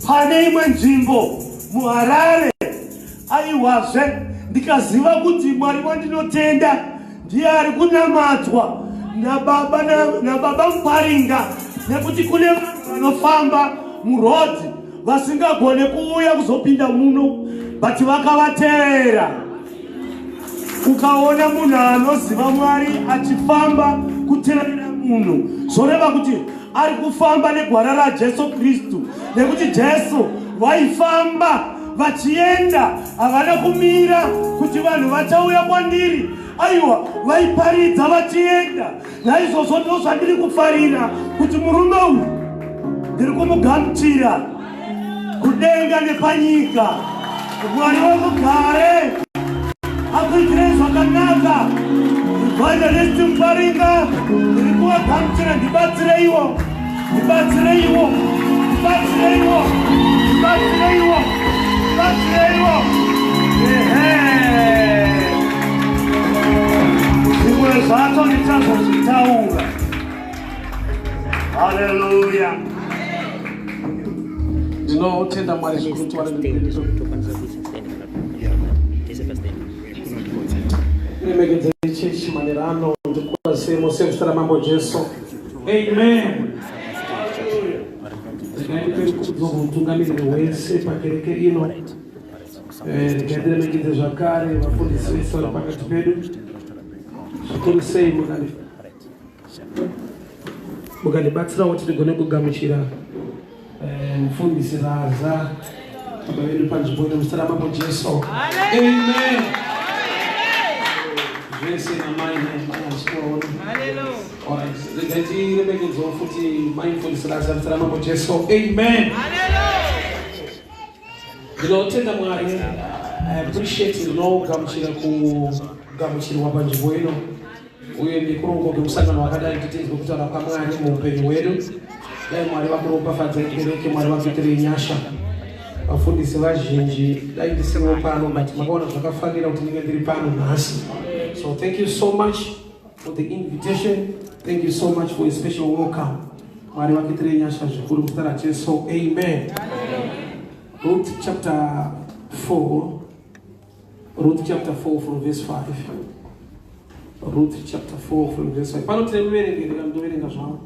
Pane imwe nzvimbo muHarare, aiwazve, ndikaziva kuti Mwari wandinotenda ndiye ari kunamatwa nababa nababa Muparinga, nekuti kune vanhu vanofamba murodhi vasingagone kuuya kuzopinda muno, but vakavatevera. Ukaona munhu anoziva Mwari achifamba kuteverera munhu, zvoreva kuti ari kufamba negwara raJesu Kristu, nekuti Jesu vaifamba vachienda, havana kumira kuti vanhu vachauya kwandiri. Aiwa, vaiparidza vachienda. Naizvozvo ndo zvandiri kufarira kuti murume uyu ndiri kumugamuchira kudenga nepanyika. Mwari wemugare akuitirei zvakanaka. Evangelist Muparinga, ndiri kuvagamuchira, ndibatsireiwo, ndibatsireiwo, ndibatsireiwo, ndibatsireiwo, ndibatsireiwo. Ehe, zvimwe zvacho ndichazozvitaura. Haleluya. Ndinotenda Mwari zvikuru tiwane remekedza chechi manera ano ndikukwazisei mose muzita raMambo Jesu. Amen. Regai ndipe rukudzo kumutungamiriri wese pakereke ino. Regai ndiremekedze zvakare vafundisi vese vari pakati pedu, zvikuru sei mukandibatsirawo kuti ndigone kugamuchira mufundisi Raza baba vedu panzvimbo ino muzita raMambo Jesu. Amen. Zvese namai namai handisikuvaona. Alright, regai tiremekedzewo futi mai mufundisi Raza muzita raMambo Jesu. Amen. Ndinotenda Mwari, I appreciate, ndinogamuchira kugamuchirwa panzvimbo ino uye nekurongwa kwemusangano wakadai kuti tinzwe kutaura kwaMwari muupenyu hwedu. Dai Mwari vakuropafadzai kereke, Mwari vakuitirei nyasha. Vafundisi vazhinji dai ndisiriwo pano, but makaona zvakafanira kuti ndinge ndiri pano nhasi. So thank you so much for the invitation. Thank you so much for a special welcome. Mwari vakuitirei nyasha zvikuru muzita raJesu. Amen. Ruth chapter 4. Ruth chapter 4 from verse 5. Ruth chapter 4 from verse 5. Pano tine muverengi kana ndoverenga zvangu.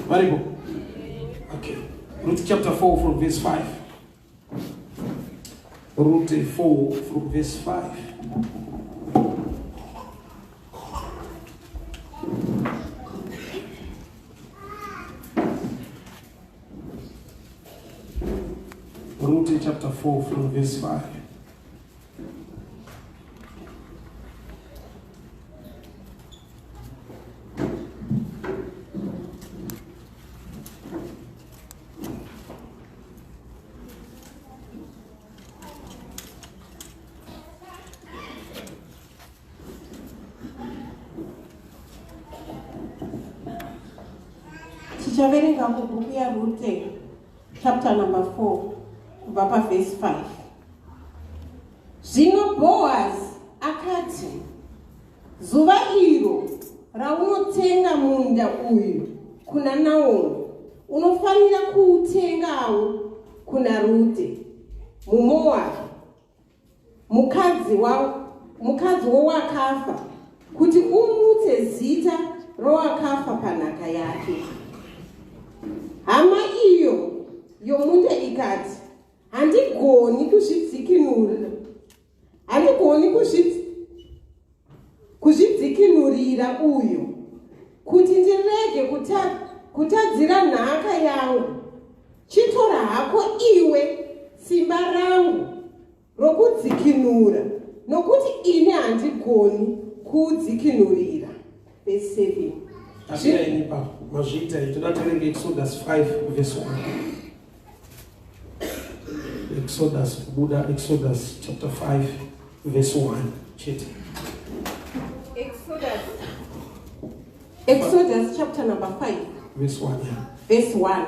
Varipo? Okay. Ruth chapter 4 from verse 5. Ruth 4 from verse 5. Ruth chapter 4 from verse 5. Tichaverenga mubhuku yaRute chapter number 4 kubva pavhesi 5. Zvino Bhoazi akati, Zuva iro raunotenga munda uyu kuna Naomi, unofanira kuutengawo kuna Rute muMoabhi, mukadzi wa mukadzi wowakafa, kuti umutse zita rowakafa panhaka yake. Hama iyo yomunda ikati, Handigoni kuzvidzikinura, handigoni kuzvidzikinurira uyu, kuti ndirege kutadzira nhaka yangu. Chitora hako iwe simba rangu rokudzikinura, nokuti ini handigoni kuudzikinurira. Verse 7. Tasvira ini pa mazviita iyi toda tiverenge Exodus 5 verse 1. Exodus kubuda Exodus chapter 5 verse 1 chete. Exodus chapter number 5 verse 1. Yeah. Verse 1.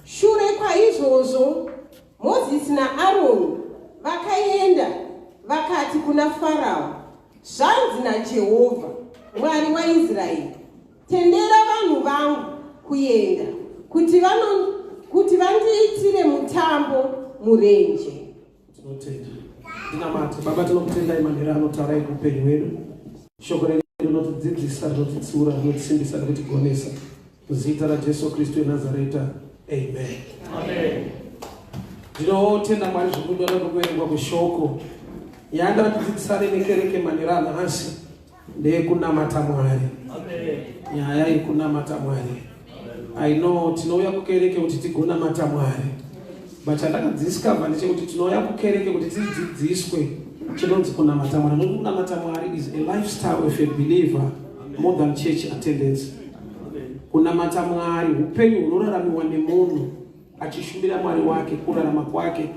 Shure kwaizvozvo Mozisi naAroni vakaenda vakati kuna Farao, Zvanzi naJehovha, Mwari waIsraeri, Tendera vanhu vangu kuenda, kuti, vano, kuti vandiitire Murenje. Tinotenda. Tinamate. Baba tinokutendai manhero anotaurai kuupenyu hwedu. Shoko renyu rinotidzidzisa, rinotitsiura, rinotisimbisa nekutigonesa. Muzita raJesu Kristu weNazareta. Amen. Amen. Ndinotenda Mwari zvekuda nekuverengwa kweshoko. Nyaya ndatidzidzisane nekereke manhero anhasi ndeyekunamata Mwari. Amen. Nyaya yekunamata Mwari. I know tinouya kukereke kuti tigonamata Mwari. But chandakadiscover ndechekuti tinouya kukereke kuti tidzidziswe chinonzi kunamata Mwari. Nokuti kunamata Mwari is a lifestyle of a believer more than church attendance. Kunamata Mwari upenyu hunoraramiwa nemunhu achishumira Mwari wake, kurarama kwake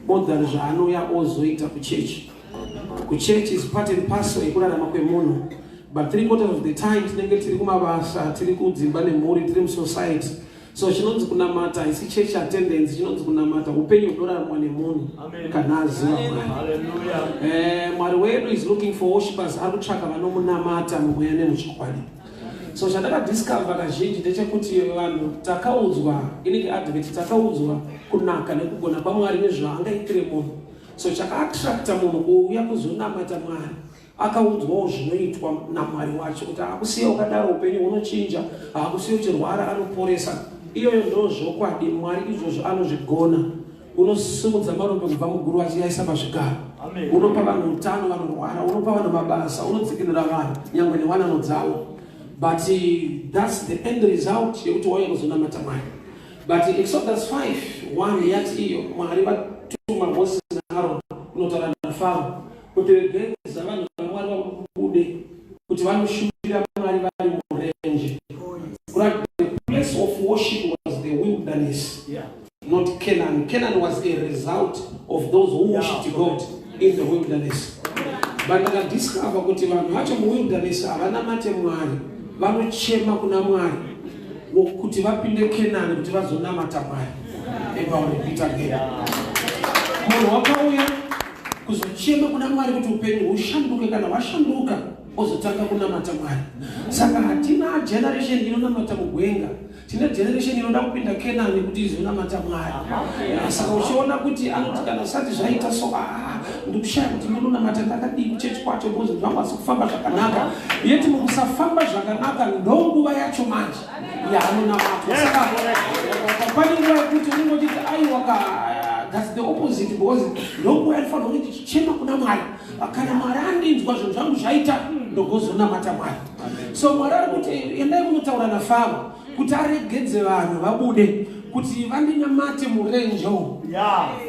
more than zvaanouya ozoita kuchechi. Kuchechi is part and parcel yekurarama kwemunhu, but 3/4 of the time tinenge tiri kumabasa, tiri kudzimba nemhuri, tiri musociety. So chinonzi kunamata isi church attendance, chinonzi kunamata upenyu hunoraramwa nemunhu kana aziva Mwari. Hallelujah. Mwari wedu is looking for worshippers, ari kutsvaka vanomunamata mumweya nemuchokwadi. So chandakadiscover kazhinji ndechekuti vanhu takaudzwa, inenge advert, takaudzwa kunaka nekugona kwaMwari nezvaangaitire munhu. So chakaattracta munhu kuuya kuzonamata Mwari, akaudzwawo zvinoitwa naMwari wacho, kuti haakusiya wakadaro, upenyu hunochinja, haakusiya uchirwara, anoporesa. Iyoyo ndo zvokwadi, Mwari izvozvo anozvigona. Unosimudza marombe kubva muguru achiyaisa pazvigaro, unopa vanhu utano vanorwara, unopa vanhu mabasa, unodzikinura vanhu nyangwe newanano dzavo. But that's the end result yekuti wauya kuzonamata Mwari. But Exodus 5:1 yati iyo Mwari vatuma Moses naAron kunotaura naFaro kuti regedza vanhu vaMwari vabude kuti vanoshumira Mwari vari murenje. Kurati the place of worship was the wilderness, not Canaan. Canaan was a result of those who worshipped God in the wilderness. But ndakadiscover kuti vanhu vacho muwilderness havanamate Mwari, vanochema kuna Mwari kuti vapinde Canaan kuti vazonamata Mwari. Maybe I'll repeat again. Munhu wakauya kuzochema kuna Mwari kuti upenyu hushanduke, kana hwashanduka ozotanga kunamata Mwari. Saka hatina generation inonamata mugwenga, tine generation inoda kupinda Kenani kuti izonamata Mwari. Saka uchiona kuti anoti kana usati zvaita so, ndikushaya kuti ndinonamata ndakadii kuchechi kwacho because zvangu asi kufamba zvakanaka. Yeti mukusafamba zvakanaka ndo nguva yacho manje yaanonamatwa. Saka pane nguva yekuti unenge uchiti aiwa ka, that's the opposite, because ndonguva yanofanira kunge tichichema kuna Mwari. Kana Mwari andinzwa, zvinhu zvangu zvaita, ndogozonamata Mwari. So Mwari ari kuti endai munotaura naFaro kuti aregedze vanhu vabude kuti vandinamate murenje umu.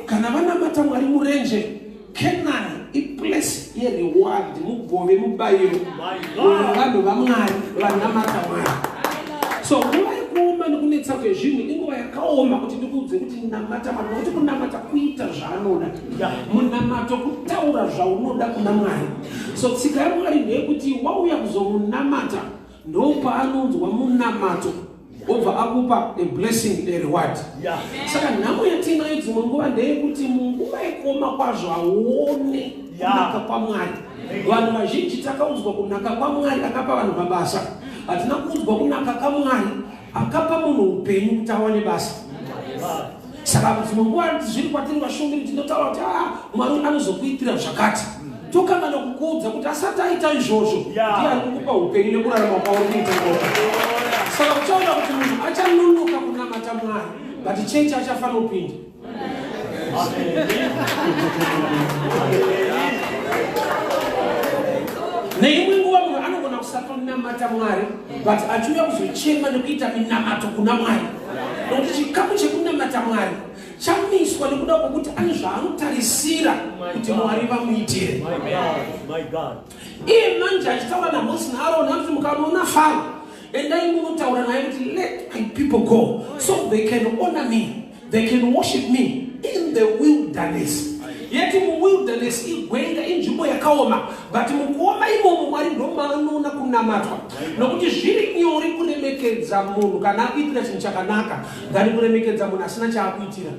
Kana vanamata Mwari murenje, Canaan iplace yereward, mugove, mubayiro wevanhu vaMwari vanamata Mwari. So nguva yekuoma nekunetsa kwezvinhu inguva yakaoma kuti ndikuudze kuti namata Mwari, nokuti kunamata kuita zvaanoda. Munamato kutaura zvaunoda kuna Mwari. So tsika yaMwari ndeyekuti wauya kuzomunamata, ndopaanonzwa munamato obva akupa a blessing, a reward. Saka nhamo yatinayo dzimwe nguva ndeyekuti munguva yekuoma kwazvo hauone kunaka kwaMwari. Vanhu vazhinji takaudzwa kunaka kwaMwari akapa vanhu mabasa, hatina kuudzwa kunaka kwaMwari akapa munhu upenyu kuti awane basa. Saka dzimwe nguva zviri kwatiri vashumiri, tinotaura kuti Mwari anozokuitira zvakati, tokangana kukuudza kuti asati aita izvozvo ndiye ari kukupa upenyu nekurarama kwauri kuita ikoko. Saka uchaona kuti munhu achanonoka kunamata Mwari, but chechi achafanira kupinda. Neimwe nguva munhu anogona kusatonamata Mwari, but achiuya kuzochema nekuita minamato kuna Mwari, nokuti chikamu chekunamata Mwari chamiswa nekuda kwokuti ane zvaanotarisira kuti Mwari vamuitire. My God. My God. Iye manje achitaura naMosi naAroni anoti mukanoona Faro, endai munotaura naye kuti let my people go so they can honor me, they can worship me in the wilderness. Yeti muwilderness igwenga, inzvimbo yakaoma, but mukuoma imomo Mwari ndomaanoona kunamatwa, nokuti zviri nyore kuremekedza munhu kana akuitira chinhu chakanaka than kuremekedza munhu asina chaakuitira.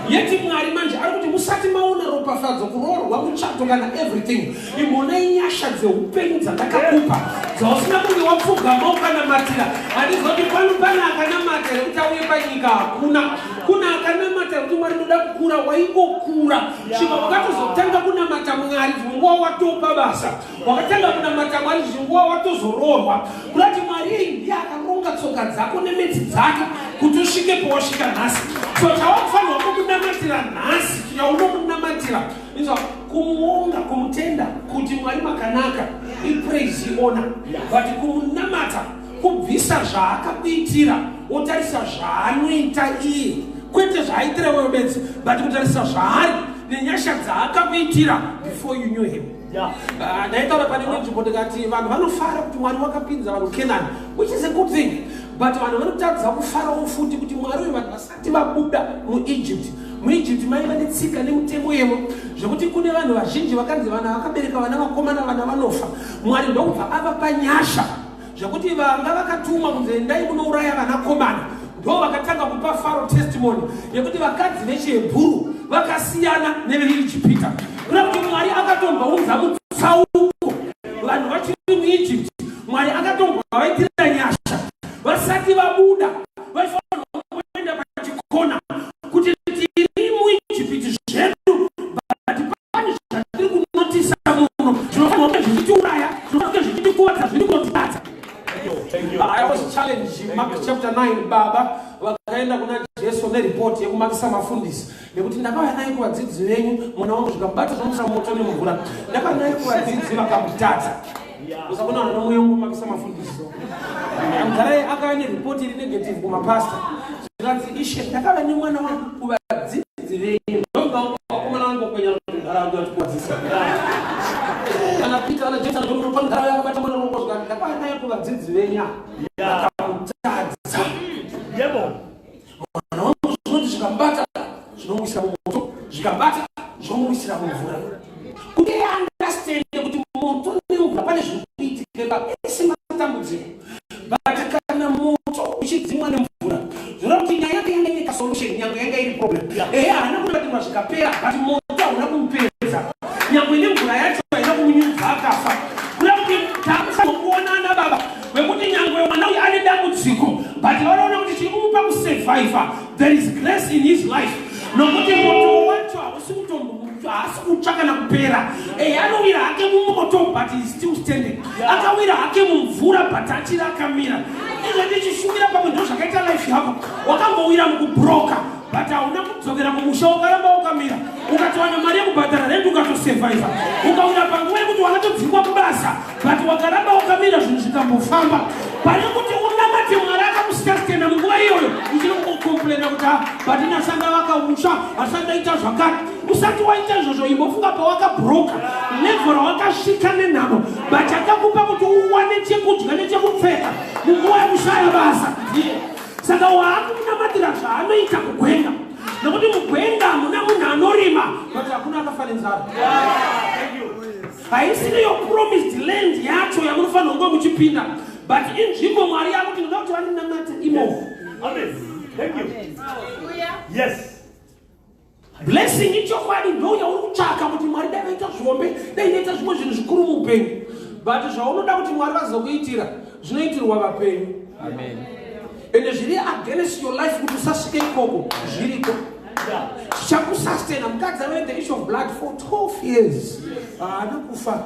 Yeti Mwari manje ari kuti musati maona ropafadzo, kuroorwa, muchato kana everything, imonai nyasha dzeupenyu dzandakakupa dzausina kunge wapfugama ukanamatira. Handizoti pano pane akanamata here kuti auye panyika? Hakuna. Kuna akanamata kuti Mwari, ndoda kukura, waingokura. Svika wakatozotanga kunamata Mwari zvinguva watopa basa, wakatanga kunamata Mwari zvinguva watozoroorwa. Kurati Mwari iyi ndiye akaronga tsoka dzako nemetsi dzake kuti usvike pawasvika nhasi. So chawakufanirwa kukunamatira nhasi, chaunomunamatira izva kumuonga, kumutenda kuti Mwari makanaka, ipraise, iona. But kumunamata kubvisa zvaakakuitira, wotarisa zvaanoita iye, kwete zvaaitira wewe bedzi, but kutarisa zvaari nenyasha dzaakakuitira before you knew him. Ah, ndaitaura pane imwe nzvimbo ndikati vanhu vanofara kuti Mwari wakapinza vanhu Kenani, which is a good thing, but vanhu vanotadza kufarawo futi kuti Mwari uyu, vanhu vasati vabuda muEgypt, muEgypt maiva netsika nemutemo yemo, zvekuti kune vanhu vazhinji vakanzi vana vakabereka vana vakomana, vana vanofa. Mwari ndokubva avapa nyasha zvekuti vanga vakatumwa kunzi endai munouraya vanakomana ndo vakatanga kupa Faro testimony yekuti vakadzi vechiHebhuru vakasiyana neveIjipita. Kuda kuti Mwari akatombounza mutsauko vanhu vachiri muEgypt. Mwari akatombavaitira nyasha vasati vabuda. Vaifanirwa kuenda pachikona kuti tiri muIjipiti zvedu, but pane zvatiri kunotisa muno zvinofanirwa kunge zvichitiuraya, zvinofanirwa kunge zvichitikuvadza, zviri kunotibata. Thank you. I was challenged. Mark chapter 9, baba vakaenda kuna Jesu neripoti yekumakisa mafundisi nekuti ndakauya naye kuvadzidzi venyu, mwana wangu zvikamubata zvamusa moto nemvura. Ndakauya naye kuvadzidzi, vakamutadza. Usakona vanhu nomweya wokumakisa mafundisi. Mugarai akauya neripoti iri negative kumapasta, zvikanzi, "Ishe, ndakauya nemwana wangu kuvadzidzi venyu." Ndobva vakomana vangokwenya nharaunda vachikuwadzisa kana Peter, ana James, ana John, panharaunda yakabata mwana ruoko, zvikanzi, "Ndakauya naye kuvadzidzi venyu, vakamutadza." Mwana wangu zvinoti zvikamubata zvinomuisira mumoto, zvikabata zvomuisira mumvura. Kuti understand kuti moto nemvura pane zviri kuitika ese matambudziko, but kana moto uchidzimwa nemvura, zvoreva kuti nyaya yake yanga ine kasolution, nyange yanga iri problem. Ehe, haana kunatirwa zvikapera, but moto hauna kumupedza, nyangwe nemvura yacho haina kumunyudza akafa. Kuda kuti takufanira kuonana baba vekuti nyangwe mwana uyu ane dambudziko, but vanoona kuti chiri kumupa kusurvivha, there is grace in his life, nokuti moto wacho hausi kutombo, haasi kutsva kana kupera. Ehe, anowira hake mumoto, but he is still standing. Akawira hake mumvura, but achiri akamira. Izvo ndichishumira pamwe ndo zvakaita life yako. Wakambowira mukubroka, but hauna kudzokera mumusha, wakaramba wakamira, ukatowana mari yekubhadhara rent, ukatosurvivha. Ukawira panguva yekuti wakatodzingwa kubasa, but wakaramba wakamira, zvinhu zvikambofamba. Pane kuti unamate Mwari akakusustena munguva iyoyo, uchiri kucomplaina kuti, "Ah, but inasanga vakausha, asandaita zvakati." Usati waita izvozvo, imbofunga pawakabroka, level rawakasvika nenhamo, but akakupa kuti uwane chekudya nechekupfeka munguva yekushaya basa ndiye. Saka waakunamatira zvaanoita kugwenga, nokuti mugwenga hamuna munhu anorima, but hakuna akafa nenzara. Haisiriyo promised land yacho yamunofanira kunge muchipinda, but inzvimbo Mwari yakuti ndoda kuti vandinamate imomo. Amen. Thank you. Yes. Blessing ichokwadi ndo yauri kutsvaka kuti Mwari dai vaita zvihombe, dai ndaita zvimwe zvinhu zvikuru muupenyu, but zvaunoda kuti Mwari vazokuitira zvinoitirwa vapenyu, ende zviri against your life kuti usasvike ikoko zviriko. Chichakusustena, mukadzi ave the issue of blood for 12 years, haana kufa.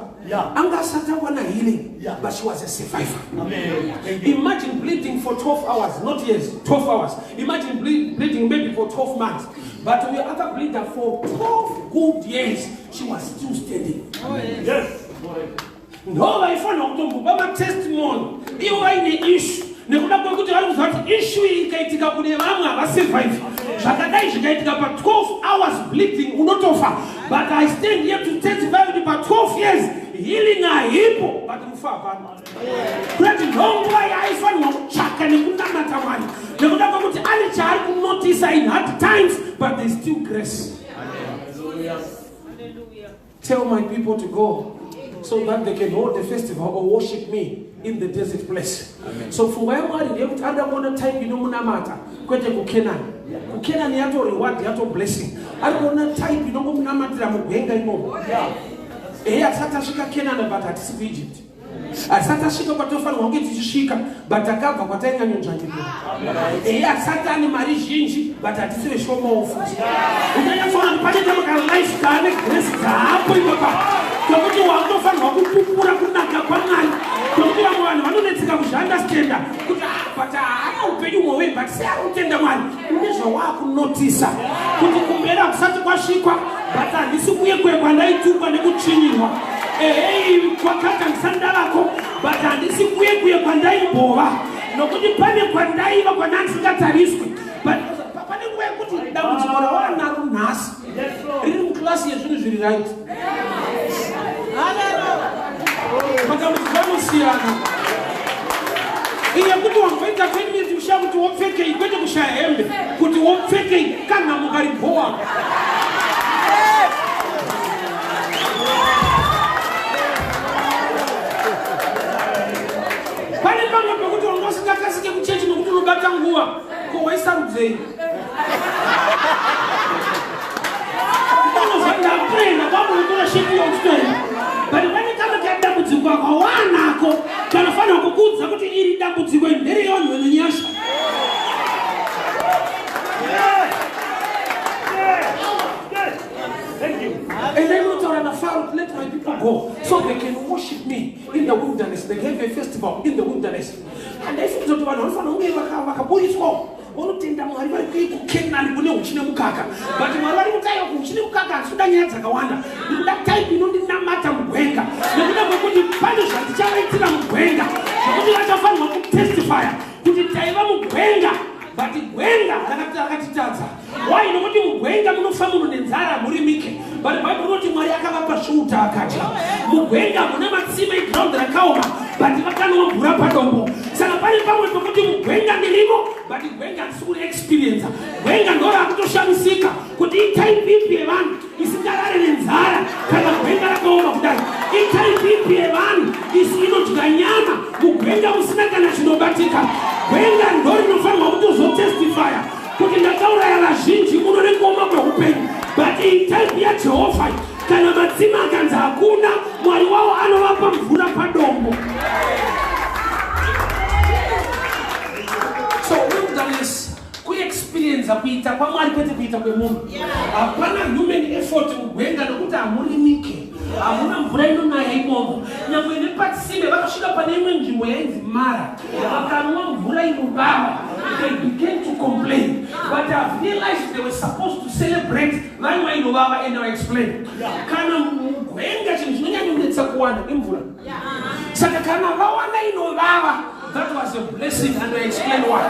Anga asati awana healing, but she was a survivor. Amen. Thank you. Imagine bleeding for 12 hours, not years, 12 hours. Imagine bleeding maybe for 12 months, but we akableeda for 12 good years, she was still standing. Ndo vaifanira kutombopa matestimony ivo vaine issue, nekuda kwekuti vari kuziva kuti issue iyi ikaitika kune vamwe havasurvive. Zvakadai zvikaitika pa12 hours bleeding, unotofa, but I stand here to testify kuti pa12 years healing haipo, but rufa hapana. Kurati ndonguva yaaifanirwa kutsvaka nekunamata Mwari, nekuda kwekuti ane chaari kunotisa in hard times, but there's still grace. "Tell my people to go so that they can hold the festival or worship me in the desert place." So pfungwa yaMwari ndeyekuti anoda kuona type inomunamata, kwete kuKenani. KuKenani yato reward, yato blessing. Ari kuona type inongomunamatira mugwenga imomo. Ehe, hatisati tasvika Kenani, but hatisi kuEgypt. Hatisati tasvika kwatofanirwa kunge tichisvika, but takabva kwatainyanyonzvanyirira. Ehe, hatisati ane mari zhinji, but hatisi veshomawo futi. Unonyatsoona kuti pane kamwe kalife kaane grace dzaapo ipapa, kwekuti wakutofanirwa kupupura kunaka kwaMwari, kwekuti vamwe vanhu vanonetseka kuzviunderstanda kuti, "Ah, but haana upenyu hwowe, but sei ari kutenda Mwari?" Une zvawaakunotisa kuti kumberi hakusati kwasvikwa, but handisi kuye kuye kwandaitukwa nekutsvinyirwa. Ehei, kwakati handisati ndavako, but handisi kuye kuye kwandaimbova, nokuti pane kwandaiva kwandandisingatariswi. But pane nguva yekuti dambudziko rawanaro nhasi riri muklasi yezvinhu zviri right. Matambudziko anosiyana. Iye kuti wamboita 10 minutes kushaya kuti wopfekei, kwete kushaya hembe, kuti wopfekei kana mukaribhowa. Pane pamwe pekuti wanga usingakasike kuchechi nokuti unobata nguva. Ko waisarudzei? Unozva ndakuenda kwamunotora shepi yauchitoenda, but pane kamwe kadambudziko akawanako kanofanira kukuudza kuti iri dambudziko iri nderevanhu venenyasha. Thank you. And then unotaura naFaro, "Let my people go so they can worship me in the wilderness." They have a festival in the wilderness. Handaifungiza kuti vanhu vanofanira kunge vakaburitswawo vanotenda Mwari vari kuKenani kune uchi nemukaka, but Mwari vari kuti, "Aiwa, kuuchi nemukaka handisi kuda nyaya dzakawanda. Ndikuda type inondinamata mugwenga, nekuda kwekuti pane zvandichavaitira mugwenga zvokuti vachafanirwa kutestifya kuti taiva mugwenga, but gwenga rakatitadza." Why? Nokuti mugwenga munofa munhu nenzara, murimike, but Bhaibheri rinoti Mwari akavapa svuta akadya. Mugwenga mune matsime, iground rakaoma, but vakanwa mvura padombo. Saka pane pamwe pekuti mugwenga ndirimo, but gwenga handisi kuriexperiensa. Gwenga ndo rakutoshamisika kuti itype ipi yevanhu isingarare nenzara kana gwenga rakaoma kudai? Itype ipi yevanhu isi inodya nyama mugwenga musina kana chinobatika? Gwenga ndo rinofanirwa kutozotestifya kuti ndakauraya vazhinji muno nekuoma kweupenyu, but itype yaJehovha, kana matsime akanzi hakuna, Mwari wavo anovapa mvura padombo. So wilderness kuexperienza kuita kwaMwari, kwete kuita kwemunhu. Hapana human effort mugwenga, nokuti hamurimike, hamuna mvura inonaya imomo. Nyangwe nepatsime, vakasvika pane imwe nzvimbo yainzi Mara, vakanwa mvura inovava. They began to complain, but I've realized they were supposed to celebrate vanwa inovava, and I explain, kana mugwenga chinhu chinonyanyonetsa kuwana imvura. Saka kana vawana inovava, that was a blessing, and I explain why.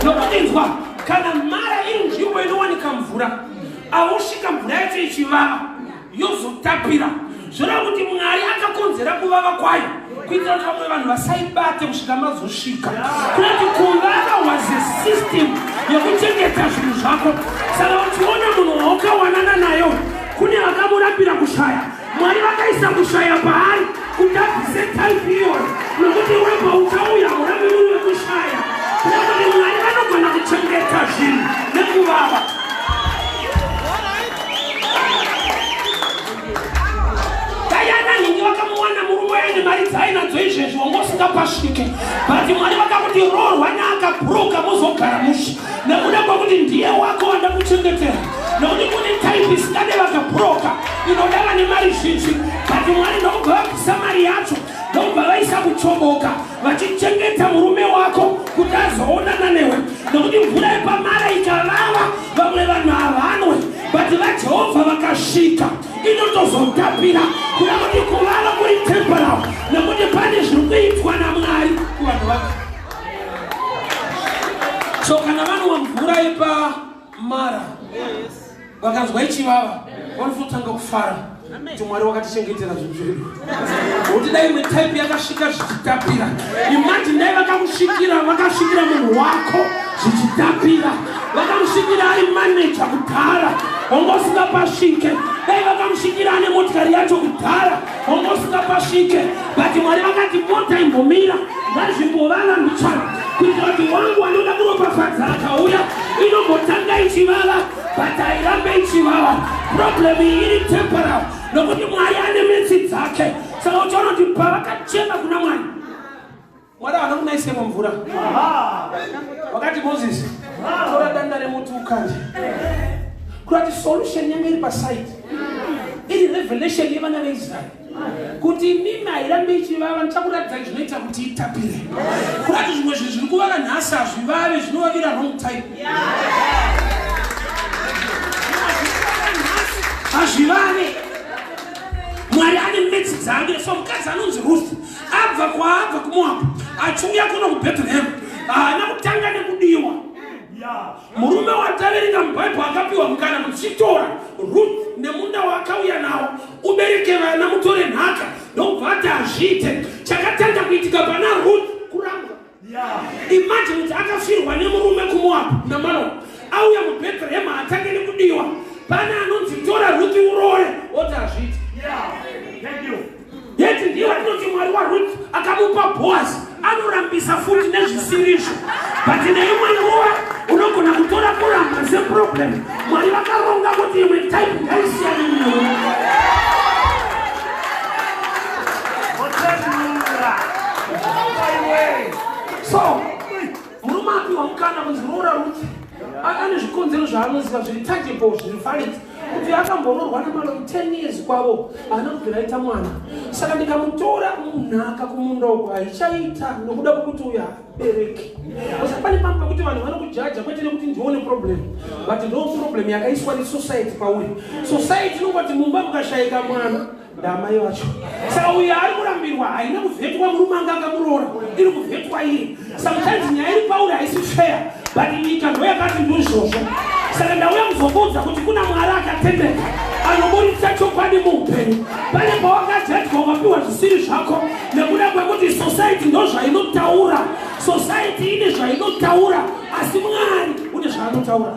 Nokuti nzwa, kana Mara iri nzvimbo inowanika mvura, ausvika mvura yacho ichivava, yozotapira, zvoreva kuti Mwari akakonzera kuvava kwayo kuitira kuti vamwe vanhu vasaibate kusvika mazosvika. Kunoti kuvava was a system yekuchengeta zvinhu zvako. Saka uchiona munhu waukawanana nayo, kune vakamurapira kushaya. Mwari vakaisa kushaya paari kuti abvise type iyoyo, nokuti iwe pauchauya urambi uri wekushaya. Kuda kuti Mwari vanogona kuchengeta zvinhu nekuvava. Dai ana nhingi vakamuwana murume aine mari dzaainadzo izvezvi, wanga usingapasvike, but Mwari vakakuti roorwa neakabhuruka, muzogara mushe, nekuda kwekuti ndiye wako wanda kuchengetera, nokuti kune type isingade vakabhuroka, inoda vane mari zhinji. But Mwari ndokubva vabvisa mari yacho, ndokubva vaisa kuchoboka, vachichengeta murume wako kuti azoonana newe, nokuti mvura yepaMara ikavava, vamwe vanhu havanwe, but vaJehovha vakasvika inotozotapira. Kuda kuti kuvava kuri temporal, nekuti pane zviri kuitwa naMwari kuvanhu vake. So kana vanwa mvura yepamara, vakanzwa ichivava, vanototanga kufara kuti Mwari wakatichengetera zvinhu zvedu, nokuti dai imwe type yakasvika zvichitapira. Imagine dai vakakusvikira, vakasvikira munhu wako zvichitapira, vakamusvikira ari maneja kudhara, wanga usingapasvike. Dai vakamusvikira ane motikari yacho kudhara, wanga usingapasvike, but Mwari vakati mota imbomira, ngazvimbovava mbichana, kuitira kuti wangu anoda kuropafadza akauya, inombotanga ichivava, but hairambe ichivava. Problem iyi iri temporal, nokuti Mwari ane metsi dzake. Saka uchiona kuti pavakachema kuna Mwari unaisemo mvura. Wakati Moses, tora danda remuti ukande. Kurati solution yange iri pasite. Iri revelation yevana veIsraeri. Kuti imimi hairambi ichivava, ndichakuratidzai zvinoita kuti itapire. Kurati zvimwe zvinhu zviri kuvava nhasi hazvivave, zvinovavira wrong time. Hazvivave. Mwari ane metsi dzake. So mukadzi anonzi Ruth abva kwaabva kuMoabhu achiuya kuno kuBethlehem, haana kutanga nekudiwa. Murume wataverenga muBhaibheri akapiwa mukana kuti chitora Ruth nemunda waakauya nawo, ubereke vana, mutore nhaka, ndokubva ati hazviite. Chakatanga kuitika pana Ruth kurambwa. Imagine kuti akafirwa nemurume kuMoabhu naMalo, auya muBethlehem, hatange nekudiwa. Pane anonzi tora Ruth urore, oti hazviite. Thank you. Yeti ndiye watinoti Mwari waRuth akamupa Boaz, anorambisa futi nezvisirizvo. But neimwe nguva unogona kutora kuramba seproblem. Mwari vakaronga kuti imwe type ngaisiyane newe. Otendura. Iwe. So murume apiwa mukana kunzi roora Ruth, ane zvikonzero zvaanoziva zviri tangible, zviri valid, kuti akamboroorwa naMaloni 10 years kwavo, haana kubvira aita mwana. Saka ndikamutora munhaka kumunda uko haichaita, nokuda kwekuti uyu haabereki. Saka pane pamwe pekuti vanhu vanokujaja kwete nekuti ndione problem, but ndo problem yakaiswa nesociety pauri. Society inongoti mumba mukashayika mwana, ndamai vacho. Saka uyu ari kurambirwa haina kuvhetwa murume anga akamuroora, iri kuvhetwa iye. Sometimes nyaya iri pauri haisi fair, but nyika ndo yakati ndizvozvo. Saka ndauya kuzokuudza kuti kuna Mwari akatendeka anoburitsa chokwadi muupenyu. Pane pawakajajwa, ukapiwa zvisiri zvako nekuda kwekuti society ndo zvainotaura. Society ine zvainotaura, asi Mwari une zvaanotaura.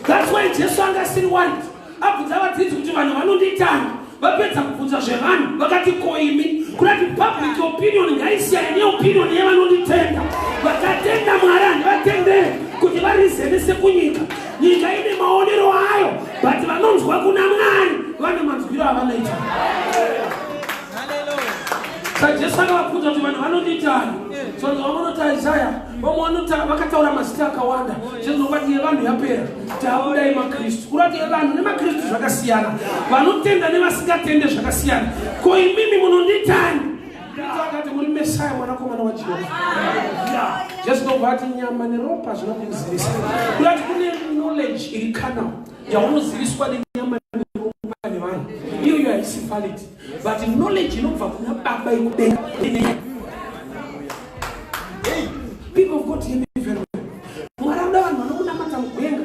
That's why Jesu anga asiri worried. Abvunza vadzidzi kuti vanhu vanonditani, vapedza kubvunza zvevanhu, vakati ko imi? Kurati public opinion ngaisiyane neopinion yevanonditenda. Vakatenda Mwari handivatendere kuti varizenese kunyika. Nyika ine maonero ayo, but vanonzwa kuna Mwari vane manzwiro avanoita. SaJesu akavabvunza kuti vanhu vanonditani, so vamwe vanoti Isaya, vamwe vanoti, vakataura mazita akawanda. Jesu nokati yevanhu yapera, taakudai maKristu. Kurati yevanhu nemaKristu zvakasiyana, vanotenda nevasingatende zvakasiyana. Ko imimi munonditani? Petro akati muri Mesaya, mwanakomana waJehovha. Jesu ndobva ati nyama neropa zvina kumuzivisa. Kurati kune knowledge iri carnal yaunoziviswa nenyama neropa nevanhu, iyoyo haisi valid, but knowledge inobva kuna Baba yekudenga. People of God, hear me very well. Mwari anoda vanhu vanomunamata mugwenga.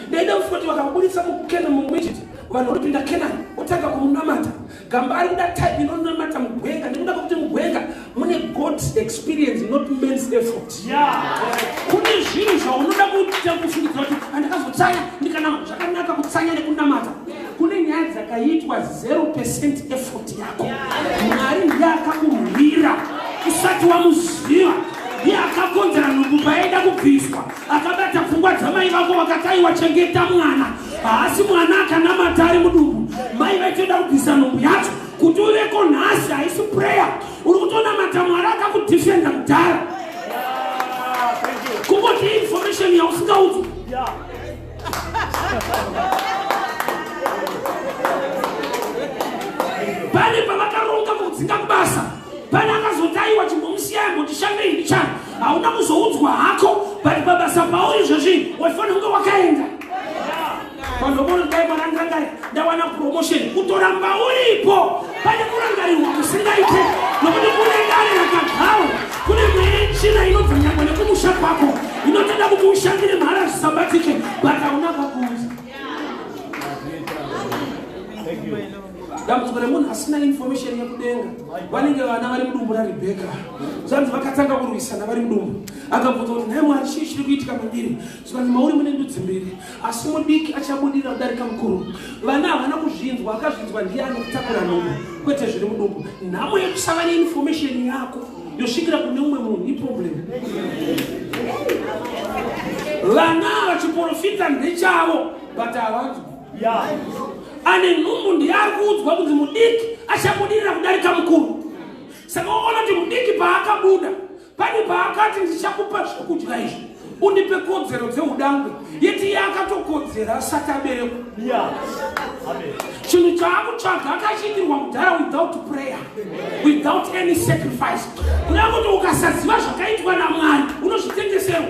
Ndaida kuti vakaburitsa mukena muEgypt, vanhu vanopinda Kenani otanga kumunamata. Gamba ari kuda type inonamata mugwenga, nekuda kwekuti mugwenga mune God's experience, not man's effort. Kune zvinhu zvaunoda kuita kufungidzira kuti andakazotsanya ndikanama. Zvakanaka kutsanya nekunamata. Kune nyaya dzakaitwa 0% effort yako. Mwari ndiye akakurwira usati wamuziva, ndiye akakonzera nhumbu payaida kubviswa, akabata pfungwa dzamai vako vakataiwa chengeta mwana. Haasi mwana akanamata ari mudumbu, mai vaitoda kubvisa nhumbu yacho kuti uveko nhasi. Haisi prayer uri kutonamata, Mwari akakudefenda kudhara. Thank you. Kungoti information yausingaudzwa. Pane pavakaronga kudzinga kubasa, pane akazoti aiwa, chimbomusiyai mbotishande ndichana. Hauna kuzoudzwa hako, but pabasa pauri izvozvi waifanira kunge wakaenda. Vanhu vamona dai mwana ndirangari ndawana promotion, kutoramba uripo. Pane kurangarirwa kusingaite, nokuti kune dare rakagarwa, kune mweya yetsvina inobva nyangwe nekumusha kwako inotoda kuti ushandire mhara zvisabatike, but hauna kakuuza. Thank you. Dambudziko remunhu asina information yekudenga, vanenge vana vari mudumbu raRebheka. Zvanzi vakatanga kurwisana vari mudumbu. Akabvunza kuti nhai Mwari, chii chiri kuitika mandiri? Zvikanzi mauri mune ndudzi mbiri, asi mudiki achabudirira kudarika mukuru. Vana havana kuzvinzwa, akazvinzwa ndiye anokutakura nhumbu, kwete zviri mudumbu. Nhamo yekusava neinformation yako yosvikira kune umwe munhu iproblem. Vana vachiprofita ndechavo, but havanzwi. Ane nhumbu ndiye ari kuudzwa kunzi mudiki achabudirira kudarika mukuru. Saka waona kuti mudiki paakabuda Pane paakati ndichakupa zvekudya izvi, undipe kodzero dzeudangwe. Yeti iye akatokodzera asati aberekwa. Chinhu chaakutsvaga akachiitirwa kudhara without prayer, without any sacrifice. Kuda kuti ukasaziva zvakaitwa naMwari unozvitengeserwa.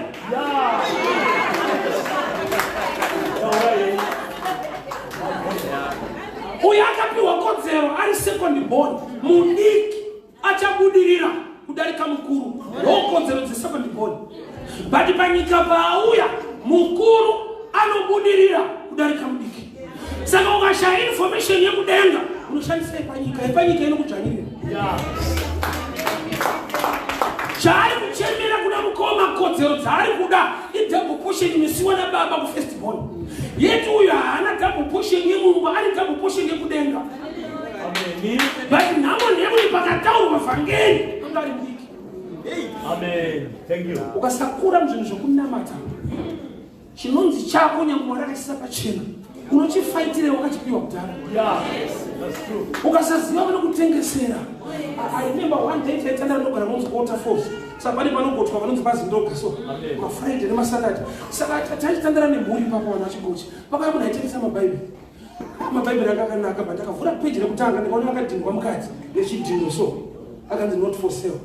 Uyo akapiwa kodzero ari second born, mudiki achabudirira kudarika mukuru. Ndokodzero dzesecond born. But panyika paauya mukuru anobudirira kudarika mudiki. Saka ukashaya information yekudenga unoshandisa yepanyika, yepanyika inokudzvanyirira. Chaari kuchemera kuda mukoma, kodzero dzaari kuda idouble portion inosiwa nababa kufirst born. Yeti uyu haana double portion yemumba, ari double portion yekudenga. But nhamo ndeyekuti pakataurwa vhangeri anga ari mudiki. Amen. Thank you. Ukasakura muzvinhu zvokunamata, chinonzi chako nyange Mwari akaisa pachena unochifaitire wakachipiwa kudhara. Yeah. That's true. Ukasaziva vanokutengesera. I remember one day taitanda ndogara vanonzi Waterfalls. Saka pane panogotwa vanonzi pazindoga so. Amen. MaFriday nemaSaturday. Saka tachitandara nemhuri ipapo vanhu vachigocha. Pakauya munhu aitengesa mabhaibheri. Mabhaibheri anga akanaka, but akavhura peji rekutanga ndikaona akadhindwa mukati nechidhindo so. Akanzi not for sale.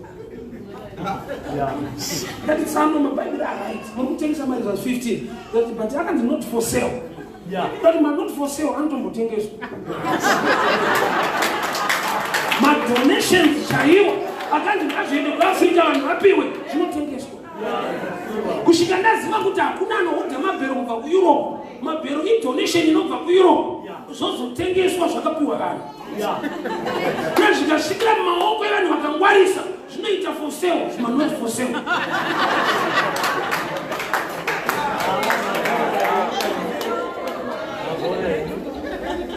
Ndati tsano mabhaibheri aright. Muri kutengesa mari za 15. Ndati but akanzi not for sale. Ndati ma not for sale anotombotengeswa. Madonations chaiwo akanzi ngazviende kuAfrica vanhu vapiwe zvinotengeswa. Kusvika ndaziva kuti hakuna anohodha mabhero kubva kuEurope. Mabhero idonation inobva kuEurope. Zvozotengeswa zvakapiwa vanhu. Nezvikasvikira mumaoko evanhu vakangwarisa zvinoita for sale, zvima not for sale.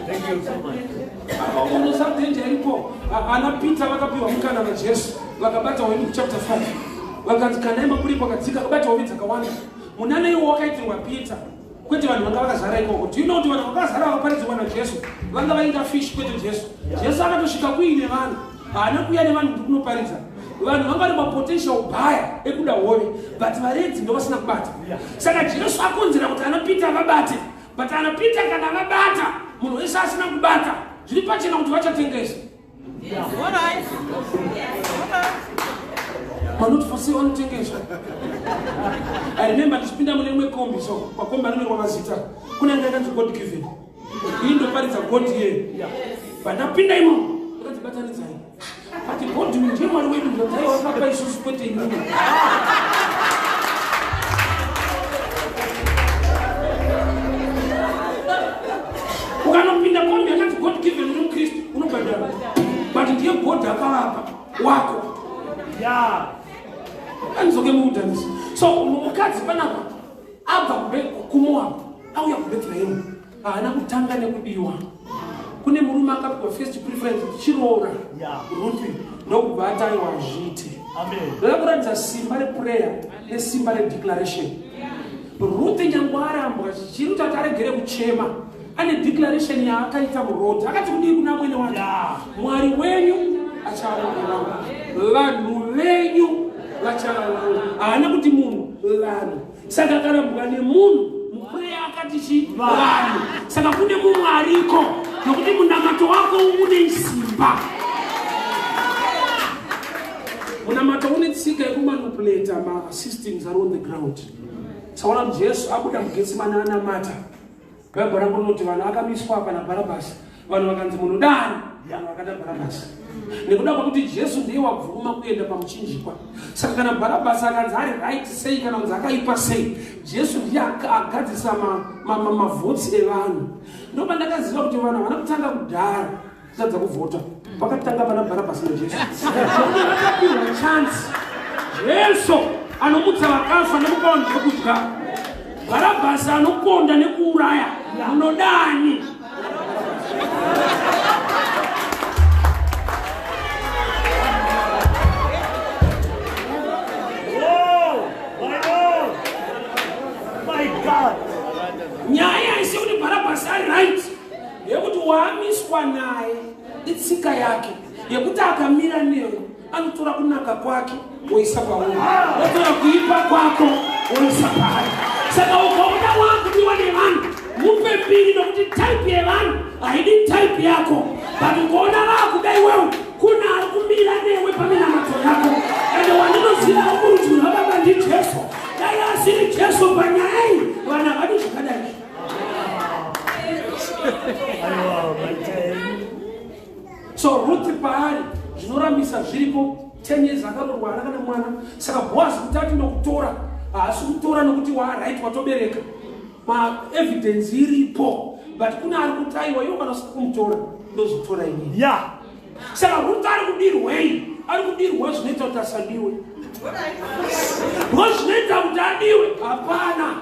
Thank you so much. Unosadenja iripo. Ana Peter vakapiwa mukana naJesu, vakabata hove kuchapter 5. Vakanzi kanai mapuripo akadzika, akabata hove dzakawanda. Munana iwo wakaitirwa Peter, kwete vanhu vanga vakazara ikoko. Do you know kuti vanhu vakazara vakaparidzirwa naJesu vanga vainga fish kwete Jesu. Jesu akatosvika kuine vanhu, haana kuuya nevanhu kuti kunoparidza. Vanhu vanga vari mapotential buyer ekuda hove, but varedzi ndo vasina kubata. Saka Jesu akonzera kuti ana Peter vabate, but ana Peter kana vabata, munhu wese asina kubata zviri pachena kuti vachatengesa. Manoti for sale anotengeswa. I remember ndichipinda mune rimwe kombi so, pakombi anonyorwa mazita, kune anga yakanzi God given. Iyi ndoparidza God here. Pandapinda imomo, ndakanzi batanidzai. But God ndiye Mwari wedu, ndodai wakapa isusu kwete imimi. Ukanopinda kombi yakanzi God given uri muKristu unobhadhara, but ndiye God akavapa wako. Andizoke muudhanisi. So mukadzi panapa abva kuMoab auya kuBethlehem, haana kutanga nekudiwa. Kune murume akapiwa first preference chiroora Ruth, ndokubva ataiwa zviite. Ndoda kuratidza simba reprayer nesimba redeclaration. Ruth nyange arambwa, chiri kuti aregere kuchema, ane declaration yaakaita muroad. Akati kudii kuna mwene wake? Mwari wenyu achava vangu, vanhu venyu vachava vangu. Haana kuti munhu, vanhu. Saka akarambwa nemunhu, muprayer akati chi vanhu. Saka kune mumwe ariko, nokuti munamato wako une simba. Munamato une tsika yekumanipulata masystems ari on the ground. Saona kuti Jesu abuda muGetsemane anamata. Bhaibheri rangu rinoti vanhu akamiswa apa naBharabhasi, vanhu vakanzi munodani, vanhu vakada Bharabhasi. Nekuda kwekuti Jesu ndiye wabvuma kuenda pamuchinjikwa. Saka kana Bharabhasi akanzi ari right sei kana kunzi akaipa sei, Jesu ndiye agadzisa mavhotsi evanhu. Ndopandakaziva kuti vanhu havana kutanga kudhara kutadza kuvhota, vakatanga pana Bharabhasi naJesu. Nokuti vakapiwa chance. Jesu anomutsa vakafa nekupa vanhu zvekudya, Bharabhasi anoponda nekuuraya. Munodani? Oh, my Lord. My God. Nyaya haisi kuti Bharabhasi ari right, yekuti waamiswa naye itsika yake yekuti akamira newe. Anotora kunaka kwake woisa kwauri, otora kuipa kwako woisa paari. Saka ukaona wakudiwa nevanhu, mupe mbiri, nokuti type yevanhu haidi type yako. But ukaona vaakuda iwewe, kuna ari kumira newe paminamato yako. Ende wandinoziva ari kurudyi rwababa ndiJesu. Dai asiri Jesu panyaya iyi, vanhu havadi zvakadai. Aiwa, maita. So Ruth paari zvinorambisa zviripo. 10 years akarorwa, haana kana mwana. Saka Boazi kuti ati ndokutora, haasi kutora nokuti waaright, watobereka, maevidence iripo. But kune ari kutaiwa iwo, kana usina kumutora, ndozotora inini. Saka Ruth ari kudirwei? Ari kudirwa zvinoita kuti asadiwe, because zvinoita kuti adiwe hapana.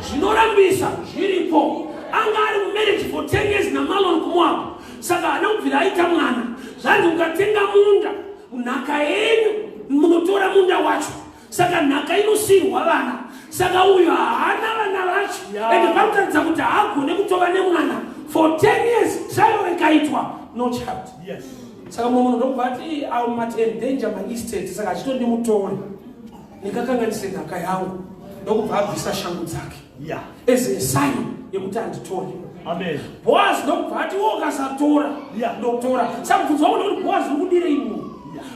Zvinorambisa zviripo. Anga ari mumarriage for 10 years naMalon kuMoab, saka haana kubvira aita mwana. Zvanzi ukatenga munda, nhaka yenyu munotora munda wacho. Saka nhaka inosiyirwa vana. Saka uyu haana vana vacho. Ende parikuratidza kuti haagone kutova nemwana. For 10 years trial ikaitwa, no child. Saka mumwe munhu ndokubva ati, "I might endanger my estate, saka achitondimutore ndingakanganise nhaka yangu." Ndokubva abvisa shangu dzake as a sign yekuti handitore. Amen. Boazi ndokubva ati, "Wo ukasatora, ndotora." Saka mubvunzo wangu ndekuti, Boazi uri kudirei munhu?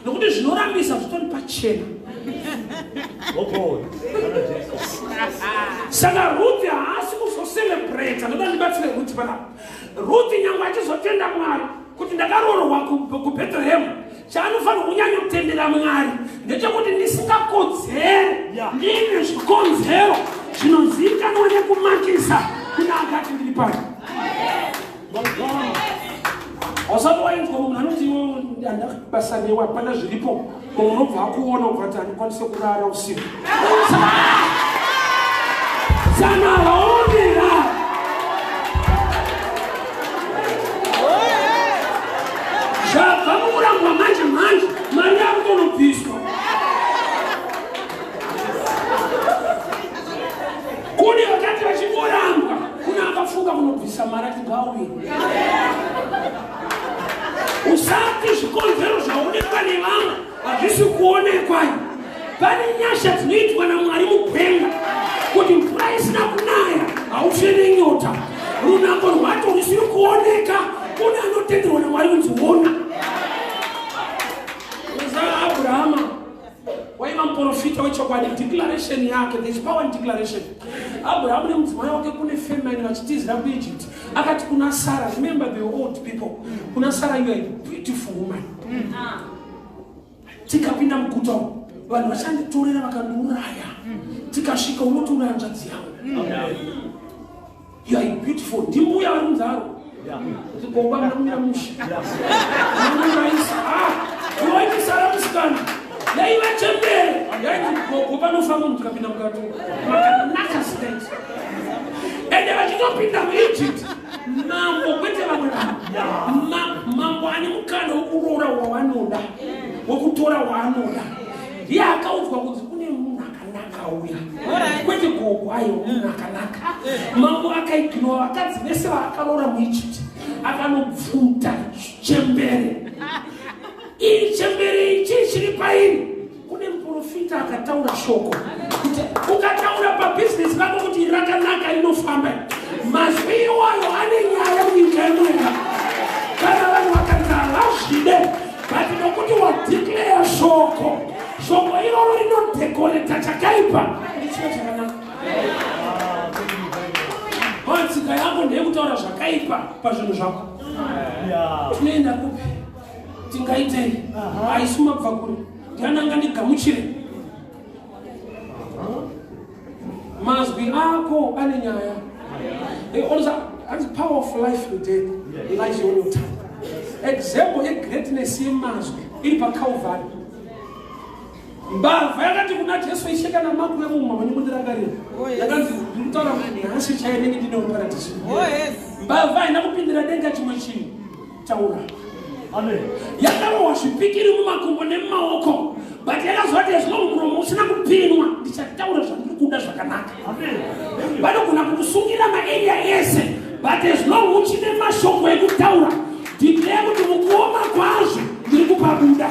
Nokuti zvinorambisa zvitori pachena. Oh God. Kana Jesu. Saka Ruthi haasi kuzocelebrata. Ndoda ndibatsire Ruthi panapa. Ruthi nyange achizotenda Mwari kuti ndakaroorwa kuBhethlehemu, chaanofanira kunyanya kutendera Mwari ndechekuti ndisingakodzere, ndine zvikonzero zvinozivikanwa nekumakisa kuna akati ndiri pano. My God. Hausati wainzwa munhu anoti, "Iwe handabasa newe, hapana zviripo." Mumwe unobva akuona ubva ati, "Handikwanise kurara usiku." Sana vaonera. Zvabva mukurambwa manje manje, mari yakutonobviswa. Kune vakati vachingorambwa, kuna akafunga kunobvisa mari ati ngauye. Usati zvikonzero zvaonekwa nevamwe hazvisi kuonekwa. Pane nyasha dzinoitwa naMwari mugwenga kuti mvura isina kunaya haufe nenyota. Runako rwacho rusiri kuoneka, kune anotenderwa naMwari kunzi ona. Abrahama waiva muprofita wechokwadi. Declaration yake, there is power in declaration. Abrahamu nemudzimai wake, kune famine, vachitizira kuEgypt, akati kuna Sara, remember the old people, kuna Sara, "You are a beautiful woman. Tikapinda muguta umu, vanhu vachanditorera vakandiuraya. Tikasvika unotiuraya hanzvadzi yangu. You are beautiful." Ndimbuya vari kunzaro. Gogo amuna kumira mushe. Unouraisa. Waiti Sara musikana yaiva chembere, yaiti gogo, panofa munhu tikapinda mukati, makanaka state. Ende vachitopinda muEgypt, mambo, kwete vamwe vanhu, mambo ane mukana wekuroora wawanoda, wekutora waanoda. Ndiye akaudzwa kunzi kune munhu akanaka uya, kwete gogo, aiwa, munhu akanaka. Mambo akaignora vakadzi vese vaakaroora muEgypt, akanobvuta chembere iyi. Chembere ichi chiri pairi, kune muprofita akataura shoko kuti ukataura pabhizinesi rako kuti iri rakanaka, rinofamba. Mazwi iwayo ane nyaya munyika yemweya. Kana vanhu vakanzi havazvide, but nokuti wadeclare shoko, shoko iroro rinodecorata chakaipa ichiva chakanaka. Matsika yako ndeyekutaura zvakaipa pazvinhu zvako. Tinoenda kupi? Tingaitei? Haisi mabva kure, ndiananga ndigamuchire. Mazwi ako ane nyaya. Hanzi power of life and death lies on your tongue. Example yegreatness yemazwi iri paCalvary. Mbavha yakati kuna Jesu, "Ishe, kana makuve mumwe manyimundirangarira." Yakanzi, "Ndikutaura kuti nhasi chaiye nenge ndine muparadhiso." Mbavha haina kupindira denga chimwe chinhu taura. Amen. Yakarohwa zvipikiri mumakumbo nemumaoko, but yakazoti, "As long muromo usina kupinwa, ndichataura zvandiri kuda zvakanaka." Amen. Thank you. Vanogona kukusungira maarea ese, but as long uchine mashoko ekutaura, declare kuti mukuoma kwazvo ndiri kupabuda.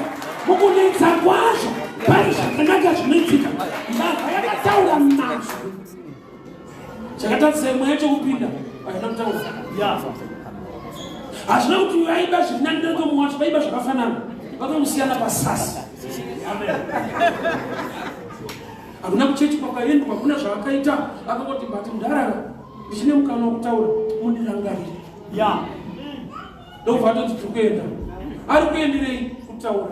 Mukunetsa kwazvo pane zvakanaka zvinoitika. Mbavha yakataura mazwi. Chakatadzisa mweya chekupinda haina kutaura. Hazvina kuti vaiba zviri nani netomu wacho, vaiba zvakafanana, vakamusiyana pasasi. Hakuna kuchechi kwakaendwa, hakuna zvaakaita. Akangoti bati ndarara ndichine mukana wekutaura, mundirangarire. Ndobva atoti tiri kuenda. Ari kuenderei? Kutaura.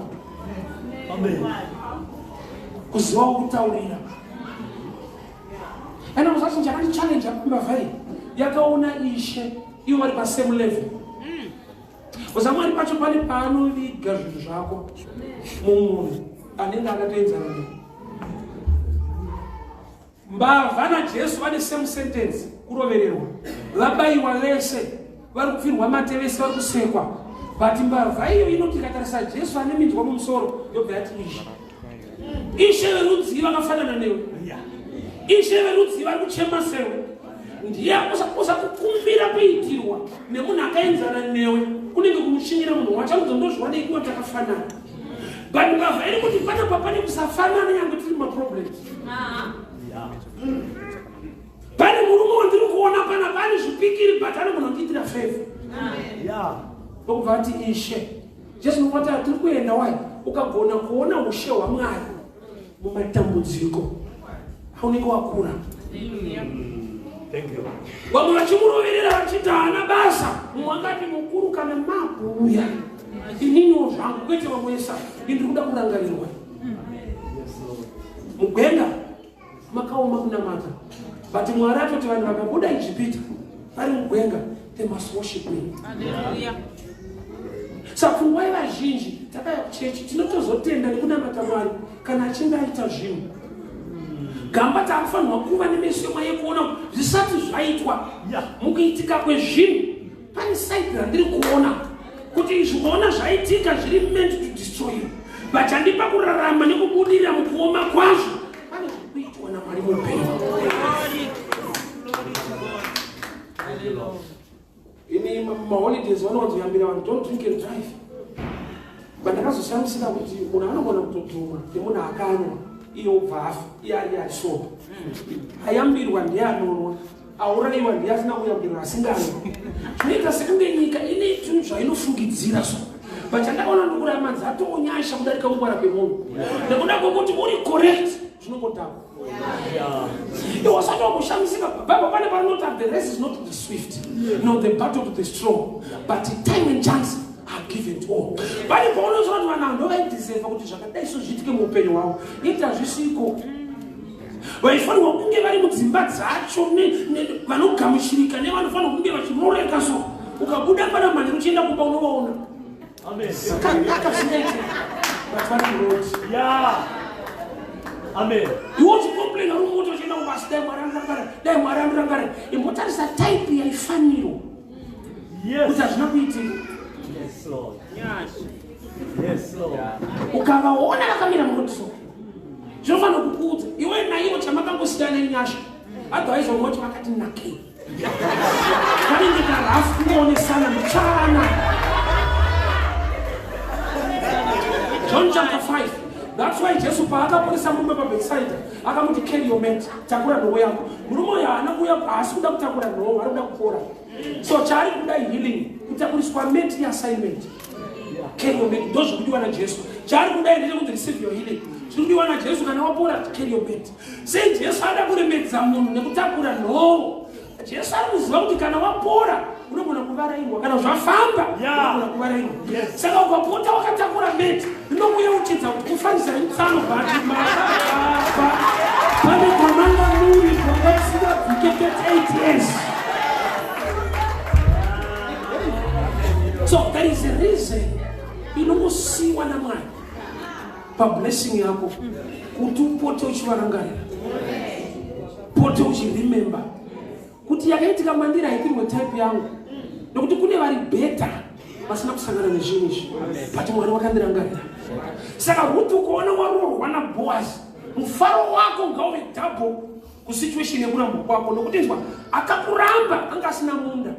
Kuzivawo kutaurira. Ena musati chakandichallenge mbavha iyi yakaona ishe ivo vari pasame level. Uza Mwari pacho pane paanoviga zvinhu zvako mumunhu anenge akatoenzana newe. Mbavha naJesu vane same sentence, kurovererwa. Vabayiwa vese, vari kupfirwa mate vese, vari kusekwa. But mbavha iyo inoti ikatarisa Jesu ane minzwa mumusoro, yobva yati ishe. Ishe verudzii vakafanana newe? Ishe verudzii vari kuchema sewe? Ndiye usakukumbira kuitirwa nemunhu akaenzana newe, kunenge kumuchinyira munhu wacho. Anonzi ndozviwanei kuwa takafanana. But mbavha iri kuti panapa pane kusafanana nyange tiri maproblems. Pane murume wandiri kuona panapa ane zvipikiri, but anogona kundiitira favor. Ndokubva ati ishe. Jesu nokuti tiri kuenda wai ukagona kuona ushe hwaMwari mumatambudziko aunenge wakura. Thank you. Vamwe vachimuroverera vachiti haana basa, mumwe angati mukuru kana makuuya ininiwo zvangu, kwete vamwesa, ndiri kuda kurangarirwa. Mugwenga makaoma kunamata, but Mwari atoti vanhu vakabuda Ijipita vari mugwenga, they must worship me. Saka pfungwa yevazhinji, takauya kuchechi, tinotozotenda nekunamata Mwari kana achinge aita zvinhu. Gamba taakufanirwa kuva nemeso emweya yekuona zvisati zvaitwa. Mukuitika kwezvinhu pane side randiri kuona kuti izvi kuona zvaitika zviri meant to destroy you, but chandipa kurarama nekubudirira mukuoma kwazvo pane zviri kuitwa naMwari muupenyu. Ini maholidays vanowanzoyambira vanhu, "Don't drink and drive," but ndakazoshandisira kuti munhu anogona kutodhuma nemunhu akanwa, iye obva afa, iye ari sober. Ayambirwa ndiye anonwa, aurayiwa ndiye asina kuyambirwa, asinganwa. Zvinoita sekunge nyika ine zvinhu zvainofungidzira so, but chandakaona ndokuramadza atonyasha kudarika kungwara kwemunhu, nekuda kwekuti uri correct zvinongodhakwa. Iwe usati wakushamisika. Bible pane parinoti the race is not to the swift nor the battle to the strong, but time and chance are given to all. Pane paunoziva kuti vanhu ava ndovaideserva kuti zvakadai so zviitike muupenyu hwavo, iti hazvisiko. Vaifanirwa kunge vari mudzimba dzacho vanogamuchirika nevanofanirwa kunge vachiroreka so, ukabuda pana manheru uchienda kumba unovaona kanaka zvingaite, but vari muroad. Amen. Iwe uchicomplaina uri mumota uchienda kubasa, "Dai Mwari andirangarira, dai Mwari andirangarira." Imbotarisa type yaifanirwa kuti hazvina kuitika. Yes, Lord. Yes, Lord. Ukavaona vakamira muroad so, zvinofanira kukuudza iwe naivo chamakangosiyana inyasha. Otherwise vamwe vakati nakei kanenge karafu kungoonesana muchana. John chapter 5, that's why Jesu paakaporesa murume paBethsaida akamuti, "Carry your mat," takura nhovo yako. Murume uyo haana kuuya, haasi kuda kutakura nhovo, ari kuda kupora. So chaari kuda healing, kutakuriswa mat yeassignment. Carry your mat, ndo zvikudiwa naJesu. Chaari kudai ndechekuti receive your healing. Zviri kudiwa naJesu, kana wapora, carry your mat. Sei Jesu ada kuremedza munhu nekutakura nhovo? Jesu ari kuziva kuti kana wapora unogona kuvarairwa, kana zvafamba unogona kuvarairwa. Saka ukapota wakatakura mat, rinokuyeuchidza kuti kufarisa itsano, but makabva pane kwamanga muri kwanga musingabvike 38 years. So there is a reason inongosiyiwa naMwari pablessing yako kuti upote uchivarangarira, pote uchiremember kuti yakaitika mandiri haitirwe type yangu, nekuti kune vari better vasina kusangana nezvinhu izvi, but Mwari wakandirangarira. Saka Ruti, ukaona waroorwa naBhoazi, mufaro wako ngauve double kusituation yekurambwa kwako, nokuti nzwa, akakuramba anga asina munda.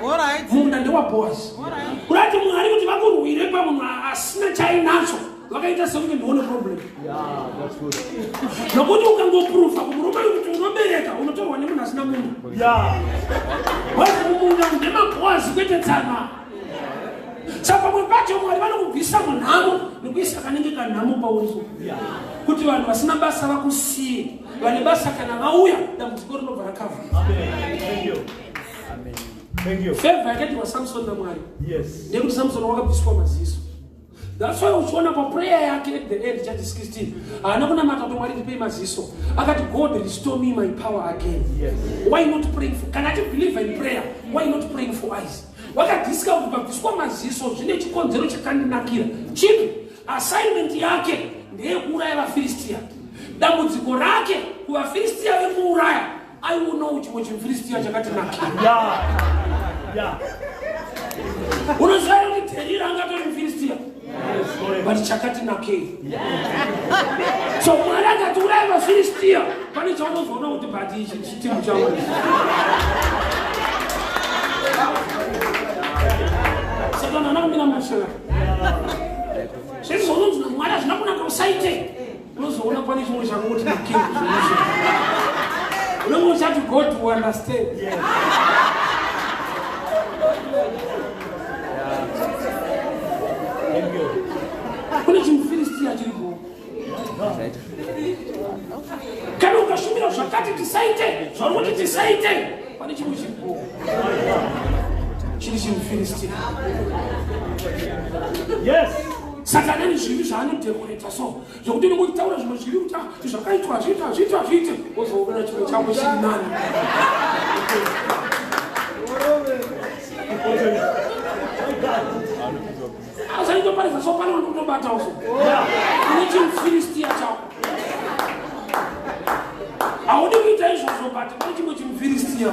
All right. Munda ndewaBhoazi. All right. Kurati Mwari kuti vakurwire pamunhu asina chainacho, vakaita sekunge ndione problem. Yeah, that's good. Nokuti ukangoprova kumurume kuti unobereka, unotorwa nemunhu asina munhu. Wazi mumunda ndemabhoazi, kwete tsana. Saka pamwe pacho Mwari vanokubvisa munhamo nekuisa kanenge kanhamo pauri so, kuti vanhu vasina basa vakusiye, vane basa kana vauya, dambudziko rinobva rakavha. Amen. Thank you. Thank you. Favor yakaitirwa Samson naMwari nekuti Samson wakabviswa maziso. That's why uchiona paprayer yake at the end, Judges 16, haana kunamata kuti, "Mwari, ndipei maziso." Akati, "God, restore me my power again." Why not praying for, kana achibelieve in prayer, why not praying for eyes? Wakadiscover kuti pabviswa maziso zvine chikonzero chakandinakira chipi? Assignment yake ndeyekuuraya vaFiristiya. Dambudziko rake kuvaFiristiya vekuuraya, aiunowo chimwe chimuFiristiya chakatinakira. Unoziva here kuti Dherira angatori muFiristiya? Yes, correct. But chakati nakei. So Mwari akati uraya vaFiristiya, pane chaunozoona kuti but ichi chitimu changu. Saka vanhu vanakumira mashaka zvese zvaunonzi naMwari hazvina kunaka, usaite. Unozoona pane chimwe chako kuti nakei. Unenge uchati, "God will understand." Thank you. Kune chimufiristiya chiripo. Kana ukashumira zvakati tisaite, zvauri kuti tisaite, pane chimwe chiripo chiri chimufiristiya. Saka nani zvivi zvaanodekoreta so zvokuti unenge uchitaura zvimwe zvivi kuti, "Ah, zvakaitwa, hazviite, hazviite, hazviite," wozoona chimwe chako chiri nani. My God. Asaitoparidza so pane vanokutobatawo so. Une chimufiristiya chako, haudi kuita izvozvo, but pane chimwe chimufiristiya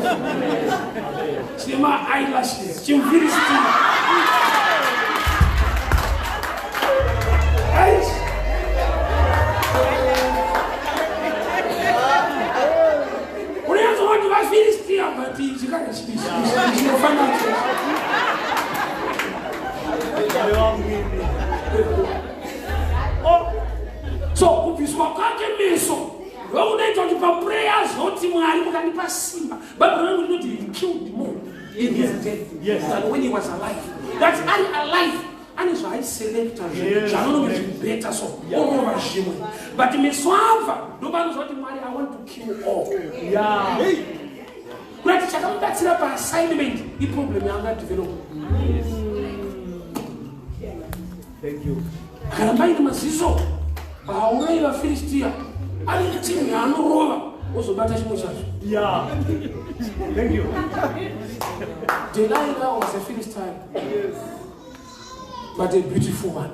chine maeyelashes, chimufiristiya. Aish. Unyanzoti vaFiristiya, but ichi kana chinofanana. Mwari wangu imi. Oh. So kubviswa kwake meso ndokunoita kuti paprayer zoti, "Mwari, mukandipa simba." Bhaibheri rangu rinoti he killed more in his death than when he was alive. That ari alive ane zvaaiselecta, zvaanonge zvibeta, so orova zvimwe, but meso abva ndopaanoziva kuti, "Mwari, I want to kill all." Kurati chakamubatsira paassignment iproblem yaanga develop. Thank you. Akaramba aine maziso, haurai vaFiristiya, ane timu yaanorova, wozobata chimwe chacho. Yeah. Thank you. Delilah was a Philistine, but a beautiful one.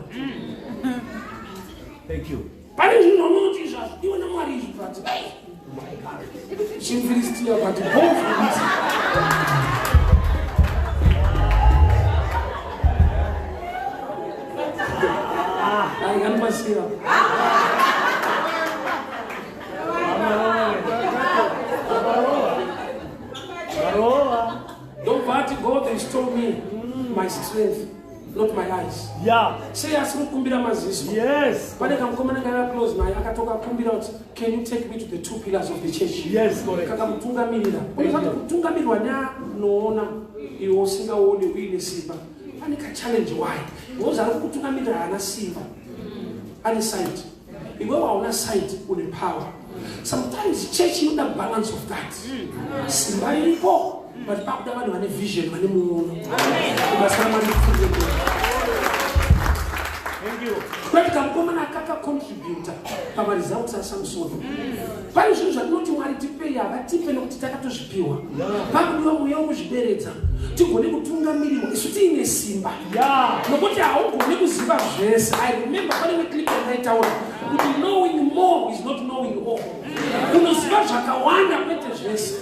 Thank you. Pane zvinhu zvamunoti izvazvo iwe naMwari izvi, but chimuFiristiya, but both. Ai, anopasira. Varova. Ndobva ati, "God, restore me my strength, not my eyes." Sei asiri kukumbira maziso? Pane kamukomana kaiva close naye, akatoka kumbira kuti, "Can you take me to the two pillars of the church?" Yes, correct. Kakamutungamirira. Unozati kutungamirirwa neanoona iwe usingaoni uine simba, pane kachallenge. Why? Because ari kukutungamirira haana simba, ane sight. Iwewe hauna sight, une power. Sometimes church inoda balance of that. Simba riripo, but pakuda vanhu vane vision, vane muono. Basa raMwari ripfuurire mberi. Thank you. Kurati kamukomana kakacontributa pamaresults aSamsoni. Pane zvinhu zvatinoti, "Mwari, tipei," havatipe nekuti takatozvipiwa. Pakudiwa mweya wokuzvideredza, tigone kutungamirirwa isu tiine simba, nokuti haugoni kuziva zvese. I remember pane neclip yandaitaura kuti knowing more is not knowing all. Unoziva zvakawanda, kwete zvese.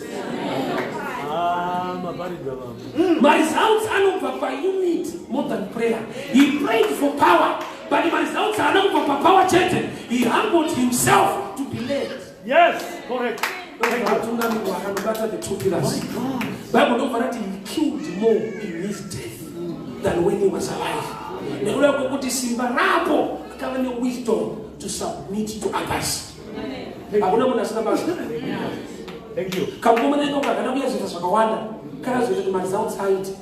Ah, maparidza baba. Maresults anobva paunity more than prayer. He prayed for power, but maresults haana kubva papower chete. He humbled himself to be led. Yes, correct. Thank you. Atungamirwa, akanobata the two pillars. Bible ndobva rati he killed more in his death than when he was alive. Nekuda kwekuti simba rapo akava newisdom to submit to others. Hakuna munhu asina basa. Thank you. Kamukomana ikoko hakana kuyazoita zvakawanda, karazoita kuti maresults aite.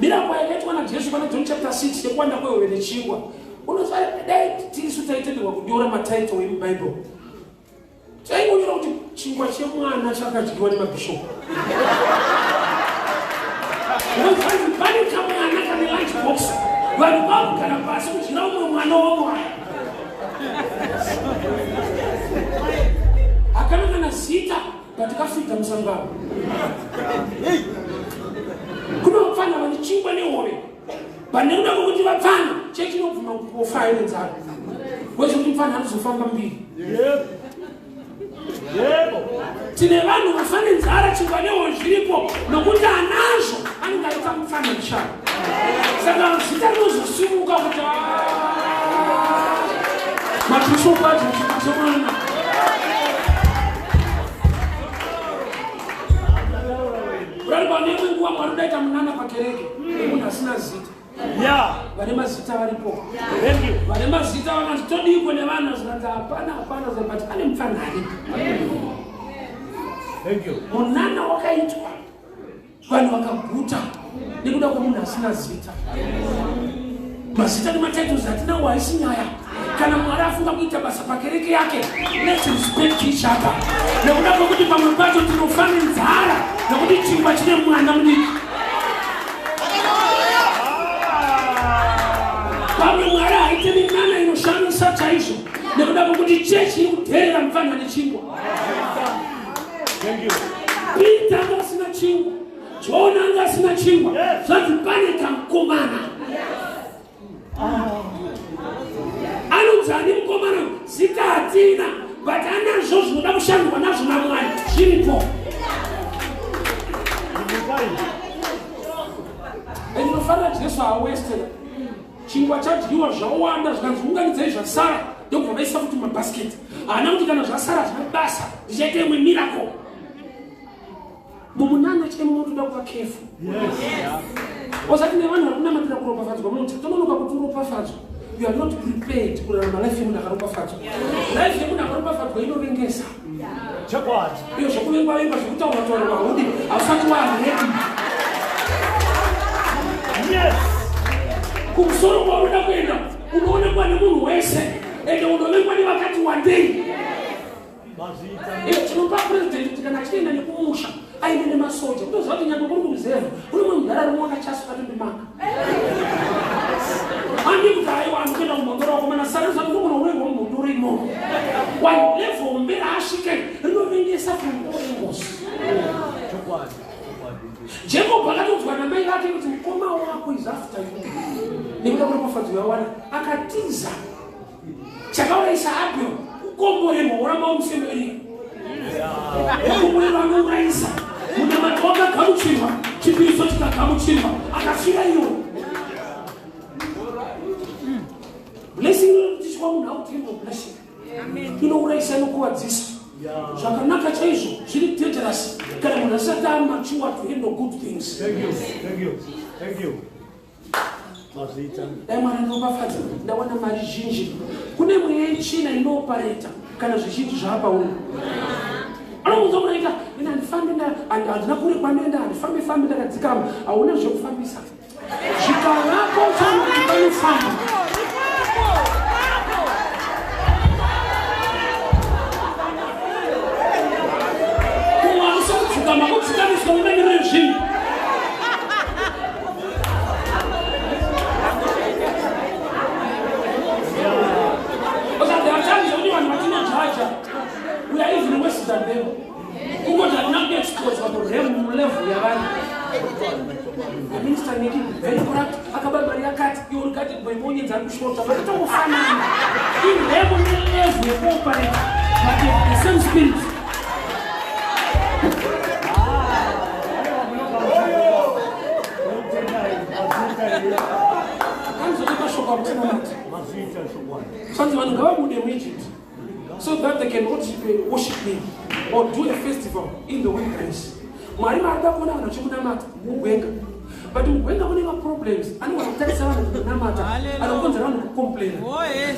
Miracle yakaitwa naJesu pana John chapter 6 yekuwanda kwehove nechingwa. Unoziva, dai tisu taitenderwa kunyora matitle emuBible, taingonyora kuti chingwa chemwana chakadyiwa nemabhishopu. Unozvanzi pane kamwana kane lunch box, vanhu vakugara pasi kudyira umwe mwana wamwana, hakana kana zita, but kafidha musangano. Kune vapfana vane chingwa nehove, but nekuda kwekuti vapfana, chechi inobvuma kufa nenzara, wezvekuti mupfana anozofamba mbiri. Yebo. Tine vanhu vafa nenzara, chingwa nehove zviripo, nokuti anazvo anenge aita mupfana musharo. Saka zita rinozosimuka kuti, "Ah, mabhishopu acho chingwa chemwana." Urari pane imwe nguva Mwari udaita munana pakereke nemunhu asina zita. Vane mazita varipo. Thank you. Vane mazita vakanzi todikwe nevanhu, zvikanzi hapana, hapana, but ane mupfana aripo. Thank you. Munana wakaitwa, vanhu vakaguta nekuda kwemunhu asina zita. Mazita nematitles hatinawo haisi nyaya. Kana Mwari afunga kuita basa pakereke yake, let's respect each other, nekuda kwekuti pamwe pacho tinofa nenzara nekuti chingwa chine mwana mudiki. Pamwe Mwari haite minana inoshamisa chaizvo nekuda kwekuti chechi iri kudherera mufana nechingwa. Thank you. Peter anga asina chingwa, John anga asina chingwa. Zvanzi pane kamukomana anonzi ani mukomana, zita hatina, but anazvo zvinoda kushandwa nazvo naMwari zviripo. Ndinokai. Ndinofanira Jesu awestera chingwa chadyiwa zvawanda, zvikanzi unganidzai zvasara, ndokubva vaisa futi mabhasiketi. Haana kuti kana zvasara zvina basa, ndichaita imwe miracle. Mumunana chemo munotoda kuva careful. Osati nevanhu vari kunamatira kuropafadzwa, munoti tononoka kuti uropafadzwa. You are not prepared kurarama life yemunhu akaropafadzwa. Life yemunhu akaropafadzwa inovengesa. Chokwadi. Iyo zvekuvengwa vengwa, zvekutaura taurwa haudi, hausati waready. Kumusoro kwaunoda kuenda unoonekwa nemunhu wese, ende unovengwa nevakati wandei. Mazita. Iyo tinopa purezidendi kuti kana achienda nekumusha aende nemasoja, kutoziva kuti nyange kuri kuruzevha kune mumwe mudhara rimwe wakachaswa katondimaka handi kuti aiwa anokuenda kumhondoro wakomana sarisa unogona uroirwa mumhondoro imomo. Why? Level mberi asvike rinovengesa from all angles. Chokwadi. Chokwadi. Jacob akatodzwa namai vake kuti mukoma wako is after you nekuda kuropafadzo yawana, akatiza. Chakaurayisa Abel kukomborerwa, uramba umusemerera. Kukomborerwa anourayisa. Munamato wakagamuchirwa, chipiriso chikagamuchirwa, akafira iwo. Blessing inotichwa munhu autirwa blessing inourayisa, inokuvadzisa. Zvakanaka chaizvo zviri dangerous kana munhu asati amature to handle good things. Thank you. Thank you. Thank you. Mazita. Dai Mwari ndiropafadza, ndawana mari zhinji. Kune mweya yetsvina inoopareta kana zvizhinji zvaapauri. Anomunza unoita ine handifambi, handina kure kwandoenda, handifambi fambi, ndakadzikama. Hauna zvekufambisa, zvikavapo uchaona kuti panofamba. Kumwe hakusi kudzikama, kudzikamiswa nemamiriro ezvinhu. Because there are times only vanhu vatinojaja, we are even worse than them. Kungoti hatina kuexposwa kuremu level yavanhu. Minister Neki very corrupt, akaba mari yakati, iwe uri guarded by monyedzi ari kushota, vakatongofanana. Iremu nelevel yekuoperate, but the same spirit. Mazita. Kanzoti mashoko akutinamata. Mazita chokwadi. Zvanzi vanhu ngavabude muEgypt so that they can worship me or do a festival in the wilderness. Mwari vaada kuona vanhu vachimunamata mugwenga. But mugwenga mune maproblems anogona kutarisa vanhu kunamata, anokonzera vanhu kucomplaina.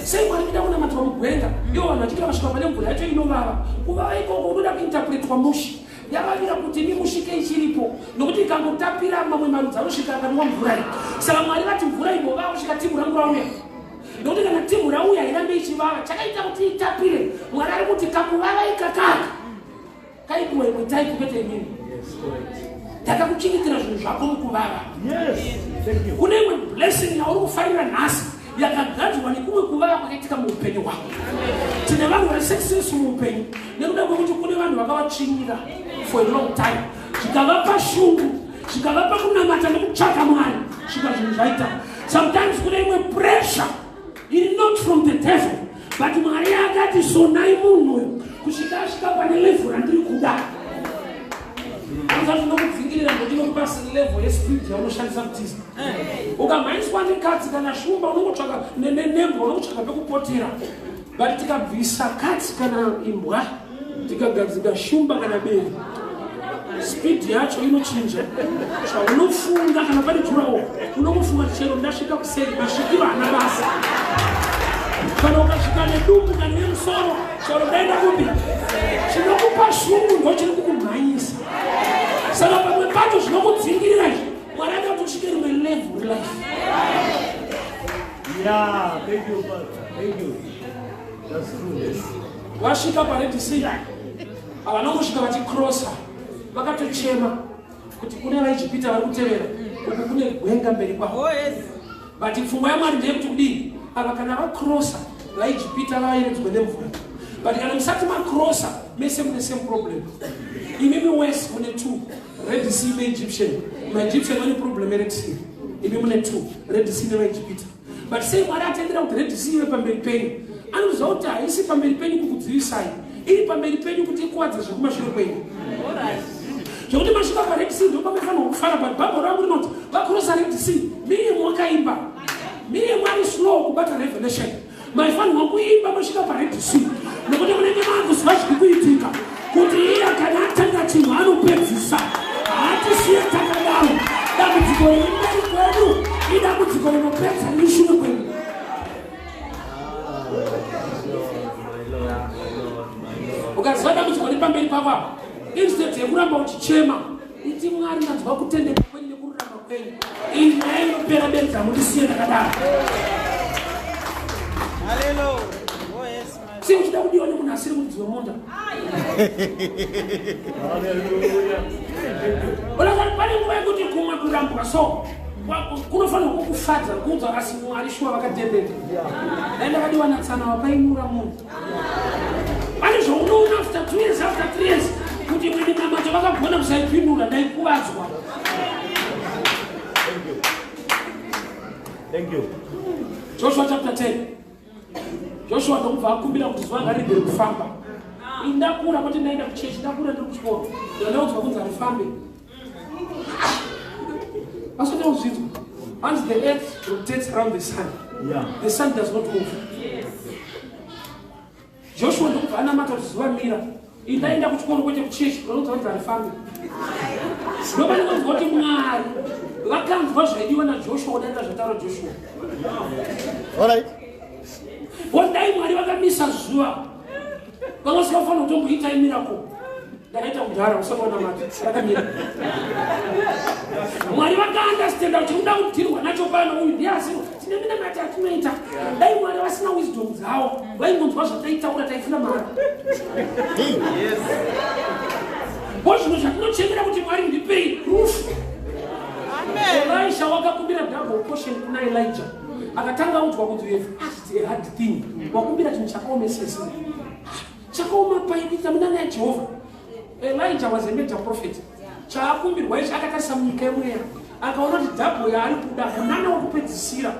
Sei Mwari kuda kunamatwa mugwenga, ivo vanhu vachiti vakasvika pane mvura yacho inovava? Kuvava ikoko unoda kuinterpretwa mushe. Yavavira kuti imi musvike ichiripo, nokuti ikangotapira mamwe marudzi anosvika akanwa mvura iyi. Saka Mwari vati mvura imbovava kusvika timu rangu rauya, nokuti kana timu rauya irambe ichivava. Chakaita kuti itapire, Mwari ari kuti kakuvava ikakaka kaipiwa imwe type, kwete imini. Ndakakuchengetera zvinhu zvako mukuvava. Yes. Thank you. Kune imwe blessing yauri kufarira nhasi yakagadzirwa nekumwe kuvava kwakaitika muupenyu hwako. Tine vanhu vari success muupenyu nekuda kwekuti kune vanhu vakavatsvinyira for a long time, zvikavapa shungu, zvikavapa kunamata nekutsvaka Mwari, svika zvinhu zvaita. Sometimes kune imwe pressure iri not from the devil, but Mwari akati sonai munhu uyu kusvika asvika pane level randiri kuda. Zvinokudzingirira ndotinokupa level yespeed yaunoshandisa kutiza. Ukamhanyiswa nekatsi kana shumba, unongotsvaka nembwa, unongotsvaka pekupotera. But tikabvisa katsi kana imbwa, tikagadzika shumba kana bere, speed yacho inochinja. Zvaunofunga kana pane jurawo, unongofunga chero ndasvika kuseri, masvikiro haana basa. Kana ukasvika nedumbu kana nemusoro, chero ndaenda kupi, chinokupa shungu ndo chiri kukumhanyisa. Saka pamwe pacho zvinokudzingirira izvi, Mwari ada kuti usvike rimwe level relife. Yeah. Thank you, Father. Thank you. That's true. Yes. Vasvika paRed Sea, havana kusvika vachikrosa, vakatochema kuti kune vaIjipita vari kutevera, uku kune gwenga mberi kwavo. But pfungwa yaMwari ndeyekuti kudii? Ava kana vakrosa, vaIjipita vaeredzwe nemvura. But kana musati makrosa, mese mune same problem. Imimi wese mune two, Red Sea neEgyptian. MaEgyptian vane problem yeRed Sea, imi mune two, Red Sea nevaIjipita. But sei Mwari atendera kuti Red Sea ive pamberi penyu? Anoziva kuti haisi pamberi penyu kukudzivisai, iri pamberi penyu kuti ikuwadze zvekumashure kwenyu, zvekuti masvika paRed Sea ndo pamafanirwa kufara. But Bhaibheri rangu rinoti vakrosa Red Sea, Miriam wakaimba. Miriam ari slow kubata revelation. Maifanirwa kuimba masvika paRed Sea, nokuti munenge maakuziva zviri kuitika, kuti iye kana atanga chinhu anopedzisa, haatisiye takadaro. Dambudziko riri mberi kwedu idambudziko rinopedza riri shure kwedu. Ukaziva dambudziko riri pamberi pako apa, instead yekuramba uchichema, iti, "Mwari, ndanzwa kutendeka kwenyu nekururama kwenyu. Iyi nyaya inopera bedza, mundisiye ndakadaro." Hallelujah. Oh, yes, my Sei uchida kudiwa nemunhu asiri muridzi wemunda? Hallelujah. Unozati pane nguva yekuti kumwe kurambwa so kunofanirwa kukufadza, kuudza asi Mwari shuwa vakatendeka. Dai ndakadiwa natsana wakainura munhu. Pane zvaunoona after 2 years, after 3 years, kuti imwe minamato vakagona kusaipindura, ndaikuvadzwa. Thank you. Thank you. Joshua chapter 10, Joshua ndokubva akumbira kuti zuva ngarigere kufamba. Indakura kwete ndaenda kuchechi, ndakura ndiri kuchikoro, ndandaudzwa kunzi harifambe. Asati auzvinzwa, hanzi the earth rotates around the sun. The sun does not move. Joshua ndokubva anamata kuti zuva mira. Indaenda kuchikoro kwete kuchechi, vanonzwa kunzi harifambe. Ndopanonzwa kuti Mwari vakanzwa zvaidiwa naJoshua kudarika zvataura Joshua. All right. Dai Mwari vakamisa zuva, vanga vasingafanira kutomboita imiracle. Ndakaita kudhara usati wanamata, rakamira. Mwari vakaunderstanda kuti uda kudealwa nacho pano, uyu ndiye asiro. Tine minamati atinoita, dai Mwari vasina wisdom dzavo, vaingonzwa zvataitaura, taifuna mahara. Bo zvinhu zvatinochemera kuti Mwari ndipei rufu. Elisha wakakumbira double portion kuna Elijah. Akatanga audzwa kuti, "You have asked a hard thing." Wakumbira chinhu chakaomesesa. Chakaoma pai kuita munana yaJehovha? Elijah was a major prophet. Chaakumbirwa ichi, akatarisa munyika yemweya, akaona kuti double yaari kuda, munana wekupedzisira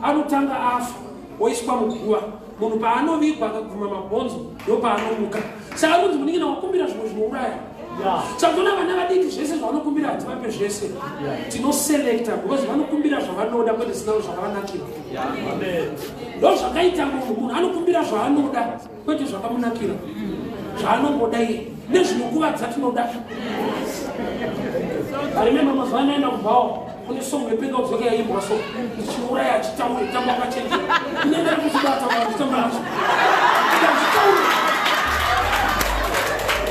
anotanga afa, woiswa muguva. Munhu paanovigwa akaguma mabhonzo, ndopaanomuka. Saka kunzi, "Munin'ina, wakumbira zvimwe zvinouraya." Saka tona vana vadiki, zvese zvavanokumbira hativape zvese. Tinoselecta because vanokumbira zvavanoda kwete zvinavo zvakavanakira. Amen. Ndo zvakaita munhu. Munhu anokumbira zvaanoda kwete zvakamunakira, zvaanongoda iye nezvinokuvadza tinoda. Arememba mazuva anaenda kubvawo. Kune song yepenga kudzoka yaimbwa so chiuraya chitaure tamba wakachenjera. Inenda kuchibata vanhu chitamba nacho. Chitaure.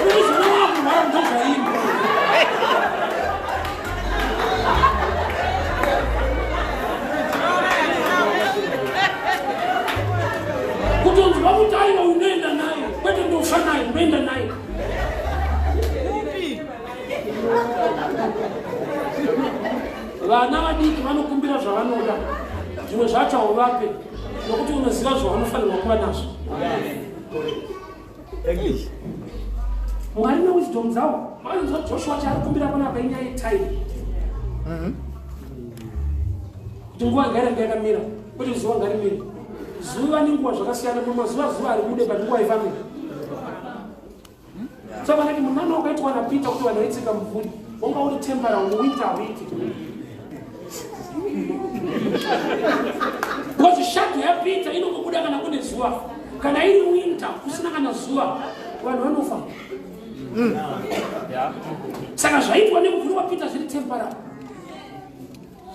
Unozoona wakurwara ndozvaimbwa. Kutonzwa kuti aiwa unoenda naye, kwete ndofa naye, unoenda naye. Vana vadiki vanokumbira zvavanoda, zvimwe zvacho hauvape nokuti unoziva zvavanofanirwa kuva nazvo. Mwari newisdom dzavo vanonzwa Joshua chaari kumbira panapa inyaya yetime, kuti nguva ngairambe yakamira, kwete zuva ngarimire. Zuva nenguva zvakasiyana, mumazuva zuva haribude but nguva haifambi. So vanati munana wakaitwa naPeter kuti vanhu vaitsika mumvuri wanga uri temporary, muwinter hauiti because shadow yaPeter inongobuda kana kune zuva. Kana iri winter kusina kana zuva, vanhu vanofa. Saka zvaitwa nemumvuri waPeter zviri temporary,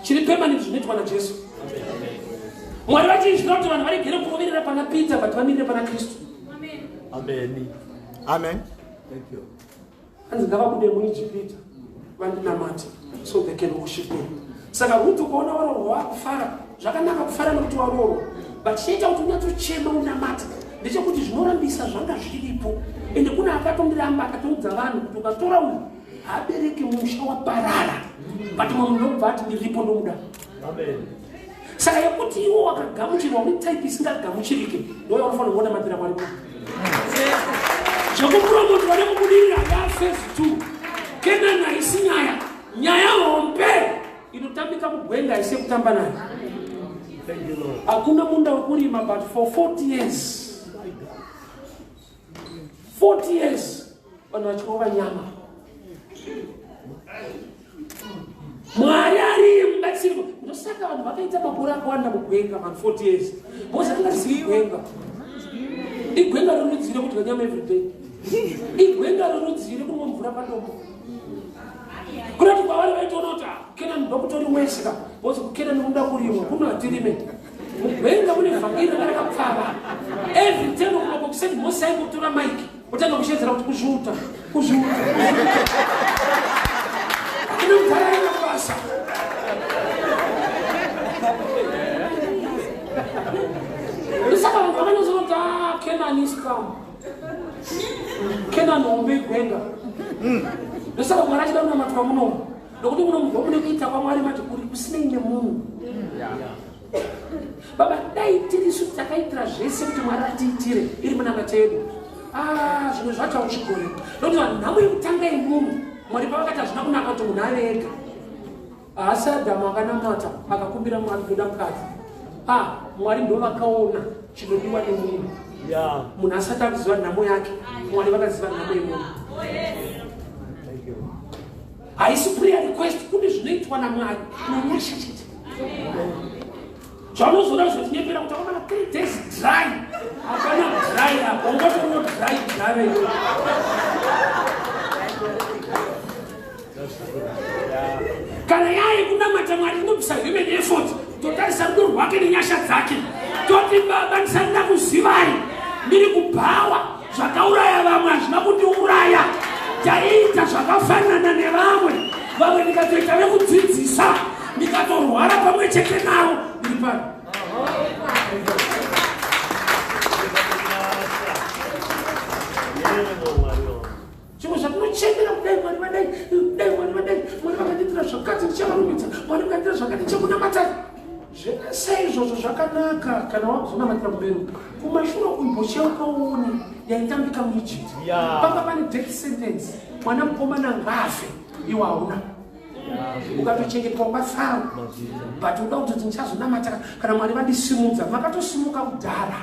chiri permanent zvinoitwa naJesu. Mwari vachinzvira kuti vanhu varegere kuroverera pana Peter but vamirire pana Kristu. Amen. Amen. Thank you. Hanzi ngavabude muIjipita vandinamate so they can worship me. Saka Ruth, ukaona waroorwa wakufara, zvakanaka kufara nekuti waroorwa, but chichaita kuti unyatsochema unamate ndechekuti zvinorambisa zvanga zviripo, ende kune akatondiramba akatoudza vanhu kuti ukatora uyu haabereki, musha waparara, but mumwe munhu ndobva ati ndiripo, ndomuda. Amen. Saka yekuti iwo wakagamuchirwa uri type isingagamuchirike, ndo yaunofanira kuonamatira Mwari munhu. Zvekupromotwa nekubudirira yaphase 2. Kenani haisi nyaya. Nyaya hombe inotambika mugwenga haisi yekutamba nayo. Thank you, Lord. Hakuna munda wekurima, but for 40 years, 40 years vanhu vachirova nyama. Mwari ari mubatsiri. Ndosaka vanhu vakaita makore akawanda mugwenga, vanhu 40 years, because angazivi gwenga. Igwenga rorudzi rekudya nyama everyday? Igwenga rorudzi rekunwa mvura padombo? Kunati kwavari vaitoona kuti Kenani ndokutori wese ka, because kuKenani kunoda kurimwa, kuno hatirime. Mugwenga mune vhangeri ranga rakapfava. Every 10 o'clock kuseni Mose aingotora mike otanga kushedzera kuti kuzviuta, kuzviuta, ine mvara kubasa. Ndosaka vanhu vakanyatsoona kuti ah, Kenani iscam, Kenani hombe igwenga. Ndosaka Mwari achida kunamatwa munomu, nokuti muno mune kuita kwaMwari manje kuri kusinei nemunhu. Baba, dai tirisu takaitira zvese kuti Mwari atiitire iri munamato yedu, ah, zvimwe zvacho hauchigone, nokuti vanhu nhamo yekutanga yemunhu, Mwari pavakati hazvina kunaka kuti munhu ave ega, haasi Adhamu akanamata akakumbira Mwari kuda mukadzi. Ah, Mwari ndo vakaona chinodiwa nemunhu. Munhu asati akuziva nhamo yake, Mwari vakaziva nhamo yemunhu. Thank you. Haisi prayer request, kune zvinoitwa naMwari nanyasha chete. Zvaunozoda zvotinyepera kuti akamana 3 days dry, hapana dry apa. Ungatoriwo dry dry iwe. Kana yaye kunamata Mwari inobvisa human effort, totarisa rudo rwake nenyasha dzake, toti Baba, ndisati ndakuzivai ndiri kubhawa, zvakauraya vamwe hazvina kundiuraya. Taiita zvakafanana nevamwe, vamwe ndikatoita vekudzidzisa, ndikatorwara pamwe chete navo, ndiri pano. Yebo, Mwari wangu. Zvimwe zvatinochemera kudai, Mwari vadai, dai Mwari vadai, Mwari vakandiitira zvakati ndichavarumbidza, Mwari vakandiitira zvakati ndichakunamatai, zvese izvozvo zvakanaka kana wakuzonamatira kumberi. Kumashure kumbocheuka uone yaitambika muEgypt. Panga pane death sentence, mwana mukomana ngaafe, iwe hauna, ukatochengetwa kwaFaro, but uda kutoti ndichazonamata kana Mwari vandisimudza. Makatosimuka kudhara.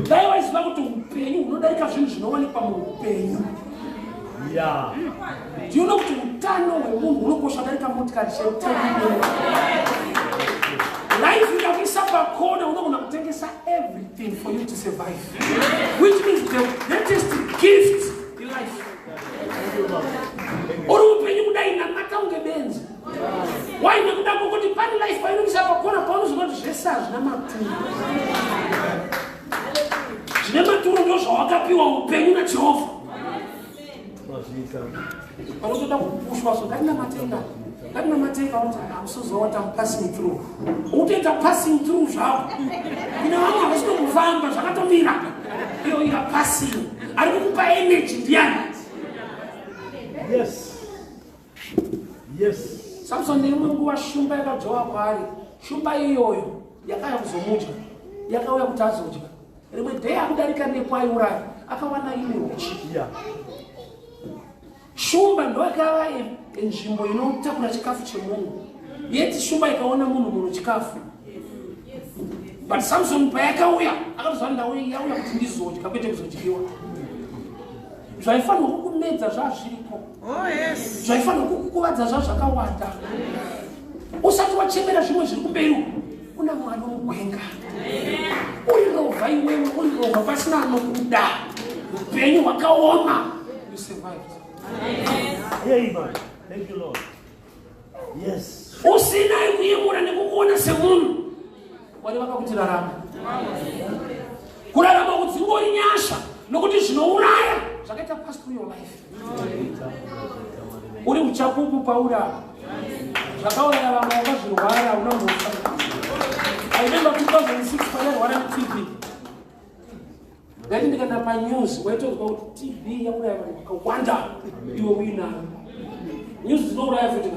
Dai waiziva kuti upenyu hunodarika zvinhu zvinowanikwa muupenyu. Ndiona kuti utano hwemunhu hunokosha kudarika motikari cheutano. Life ikakuisa pakona, unogona kutengesa everything for you to survive, which means the greatest gift in life uri. Pane life painokuisa pakona paunozoona kuti zvese hazvina maturo. Zvine maturo ndo zvawakapiwa upenyu naJehovha. Panotoda kupushwa so ngatinamatenga. Ngatinamatenga kuti hamusoziva what I'm passing through. Ukutoita passing through zvako. Kune vamwe havasi kufamba zvakatomira. Iyo ira passing. Ari kukupa energy ndiyani? Yes. Yes. Samson neimwe nguva shumba yakadzvova kwaari. Shumba iyoyo yakauya kuzomudya. Yakauya kuti azodya. Rimwe day akudarika nepo aiuraya akawana imwe huchi. Yeah. Shumba ndoyakava nzvimbo inotakura chikafu chemunhu. Yeti shumba ikaona munhu munhu chikafu. But Samson payakauya akatoziva ndauya yauya kuti ndizodya kwete kuzodyiwa. Zvaifanirwa kukumedza zvazviriko. Oh, yes. Zvaifanirwa kukukuvadza zvazvakawanda. Usati wachemera zvimwe zviri kumberi uku, kuna Mwari womugwenga. Uri rovha iwewe, uri rovha pasina anokuda. Upenyu hwakaoma. You survived. Amen. Thank you, Lord. Yes. Usina kuyemura nekukuona semunhu. Mwari vakakuti rarama. Kurarama kudzingori nyasha nokuti zvinouraya zvakaita pass through your life. Uri uchapupu pauri apa. Zvakauraya vamwe vakazvirwara unambofa. I remember 2006 pairwara neTB. Ndati ndikaenda panews waitonzwa kuti TB yauraya vanhu vakawanda iwe uinayo. News dzinouraya futi ka.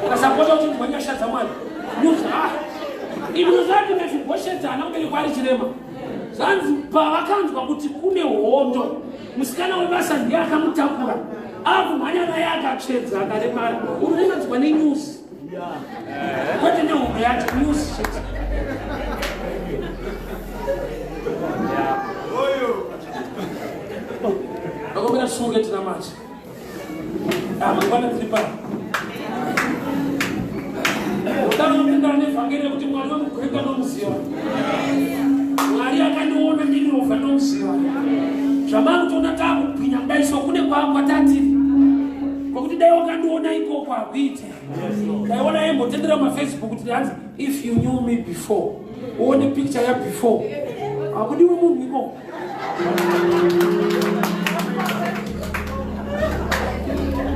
Ukasapota uchinzwa nyasha dzaMwari. News ah. Ivi zvati Mephibosheth haana kuberekwa ari chirema. Zvanzi pavakanzwa kuti kune hondo, musikana webasa ndiye akamutakura. Akumhanya naye akatsvedza akaremara. Unoremadzwa nenews. Kwete nehondo yacho, news chete. Vakomera tisunge tinamate. Ah, mangwana tiri pano. Unoda nevhangeri rekuti Mwari wemugwenga ndomuziva. Mwari akandiona ndiri rovha ndomuziva. Zvamakutoona takubwinya kudai so kune kwatatiri. Kwekuti dai wakandiona ikoko hakuite. Ndaiona yembotendera mafacebook kuti hanzi if you knew me before. Uone picture ya before. Hakudiwe munhu ikoko.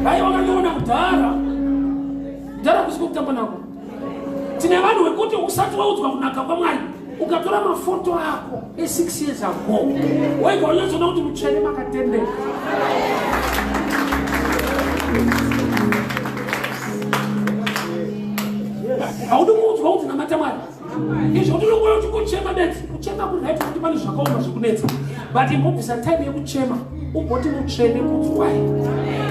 Dai wakandiona kudhara. Kudhara kusiko kutamba nako. Tine vanhu vekuti usati waudzwa kunaka kwaMwari ukatora mafoto ako e6 years ago wega unyatsoona kuti mutsvene makatendeka. Haudi kuudzwa kuti namata Mwari. Izvo ndinongouya uchingochema bedzi. Kuchema kuri right kuti pane zvakaoma zvikunetsa. But imbobvisa time yekuchema ugoti mutsvene kudzwai.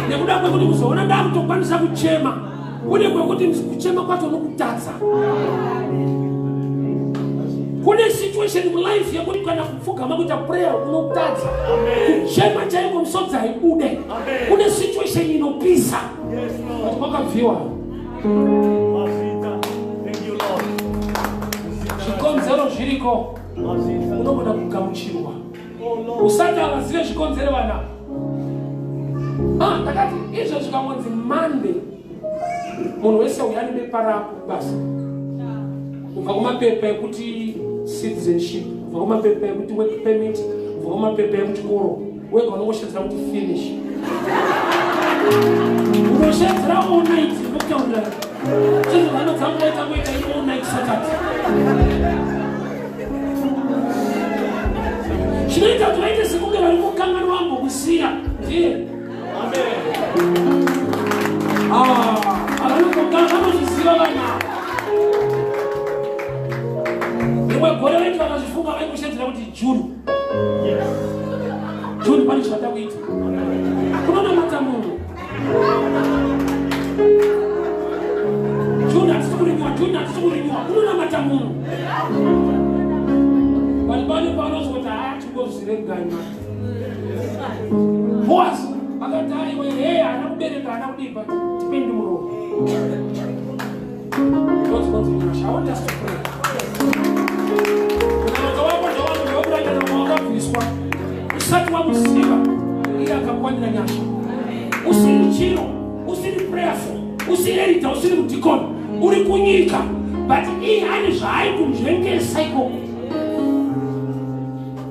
Nekuda kwekuti kuzoona ndakutokwanisa kuchema kune kwekuti kuchema kwacho nokutadza. Kune situation mulife yekuti kana kupfugama kuita prayer unotadza. Kuchema chaiko misodzi haibude. Kune situation inopisa. Yes, Lord. But kwakabviwa. Mazita. Thank you, Lord. Zvikonzero zviriko. Mazita. Unogona kugamuchirwa. Oh, Lord. Usati avazive zvikonzero vana. Ah, ndakati izvo zvikangonzi Monday. Munhu wese uya nebepa rako basa. Kubva kumapepa ekuti citizenship, kubva kumapepa ekuti work permit, kubva kumapepa ekuchikoro. Wega unongoshandira kuti finish. Unoshandira all night ndokutaurira. Chinhu vanotsangoita kuita all night Saturday. Chinoita kuti vaite sekunge vari kukanganwa ambokusiya ndiye. Ah, vanozviziva vana. Rimwe gore vaiti vakazvifunga vaingoshandira kuti June. Yes. June pane zvavada kuita. Kunonamata munhu. June hatisi kurimiwa, June hatisi kurimiwa. Kunonamata munhu. Vanhu pane pavanozwa kuti haa chingozvireganywa. Boaz akati aiwe hee haana kubereka haana kudii but tipendi muromo. God's going to I want us to pray. Kunamata wako ndewakurangana mawakabviswa usati wamuziva iye akakwanira nyasha. Usiri chiro, usiri prayerful, Usiri elder, usiri mudhikoni, uri kunyika, but iye ane zvaari kunzvengesa ikoko.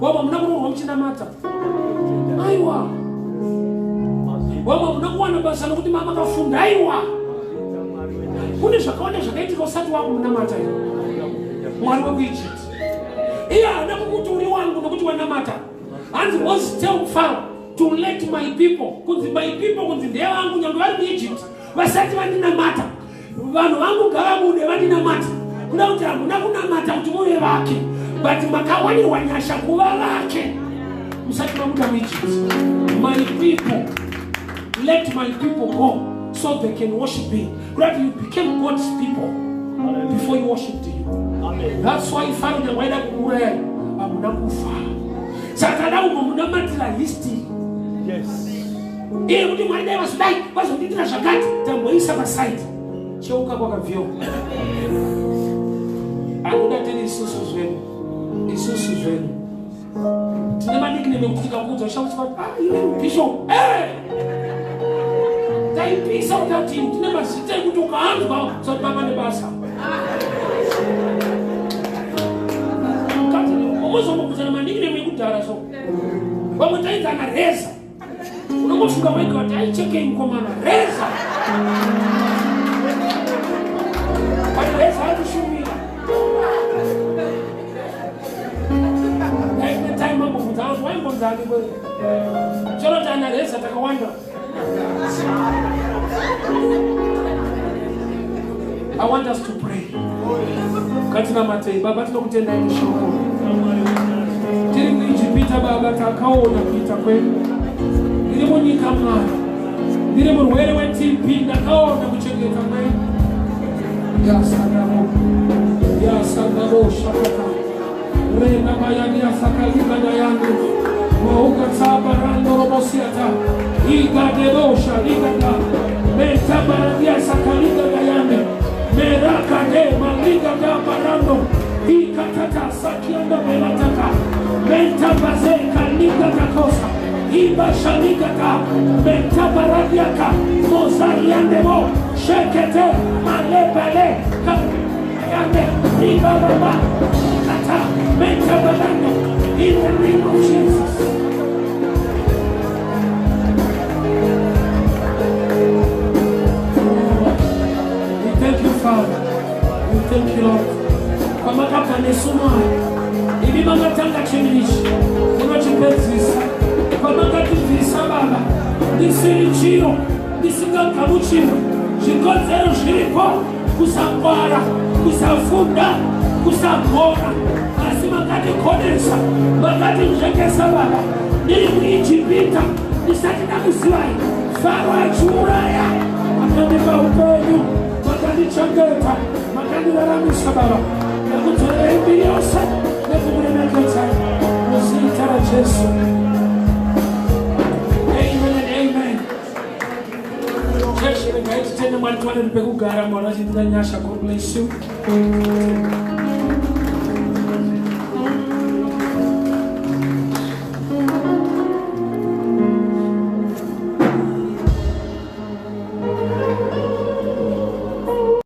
Wamwe muna kuroorwa muchinamata, aiwa. Wamwe muna kuwana basa nokuti mama makafunda, aiwa. Kune zvakawanda zvakaitika usati wakumunamata iwe Mwari wekuEgypt. Iye haana kukuti uri wangu nokuti wanamata. Hanzi Moses, tell Pharaoh to let my people, kunzi my people, kunzi ndevangu nyange vari muEgypt vasati vandinamata. Vanhu vangu ngavabude vandinamata. Kuda kuti hamuna kunamata kuti muve vake, but makawanirwa nyasha kuva vake musati mabuda muEgypt. My people, let my people go so they can worship me. Kuda kuti you became God's people before you worshipped you. That's why Pharaoh nyangwe aida kuurayai, hamuna kufa. Saka tada kumbomunamatira history iye kuti Mwari dai vazodai vazondiitira zvakati, tamboisa pasaidi. Cheuka kwakabviwa. Anoda tiri isusu zvedu, isusu zvedu tine manickname ekuti tikakuudza ushakuti, "Ah, iwe bishop." Taipisa without him. Tine mazita ekuti ukaanzwa usati baba nebasa. Umozomubvunzana manickname ekudhara, so vamwe tainzana reza. Unongofunga wega kuti aichekei mukomana reza, but reza arikushumira. Time ambobvunza vanhu waimbonzani chero tana reza takawanda. I want us to pray. Ngatinamatei. Baba, tinokutendai neshoko. Tiri kuIjipita Baba, takaona kuita kwedu. Ndiri munyika Mwari, ndiri murwere weTB, ndakaona kuchengeta kwedu. Yasangamo, yasangamo shakata rena bayaniasakalikadayande maukatsaba randorobosiata igadebosha ligada metabaradiasakalikadayande merakade maligada barando ikatata sakianda belataka mentabazeka ligadakosa ibashaligada mentabaradiaka mozariandebo shekete malebale kayande ribababa kata mentabarando. In the name of Jesus. We thank you, Father. We thank you, Lord. Kwamakabva nesu Mwari, imi makatanga chinhu ichi, munochipedzisa. Kwamakatibvisa Baba, ndisiri chiro, ndisingagamuchirwe, zvikonzero zviripo, kusangwara, kusafunda, kusagona, asi makatikonesa, makatinzvengesa Baba. Ndiri muIjipita ndisati ndakuzivai, Faro achiuraya, makandipa upenyu, makandichengeta, makandiraramisa Baba. Ndakudzorerai mbiri yose nekumuremekedzai muzita raJesu. Amen and amen. Chechi, regai titende Mwari, tiwane pekugara. Mwari achiitira nyasha. God bless you.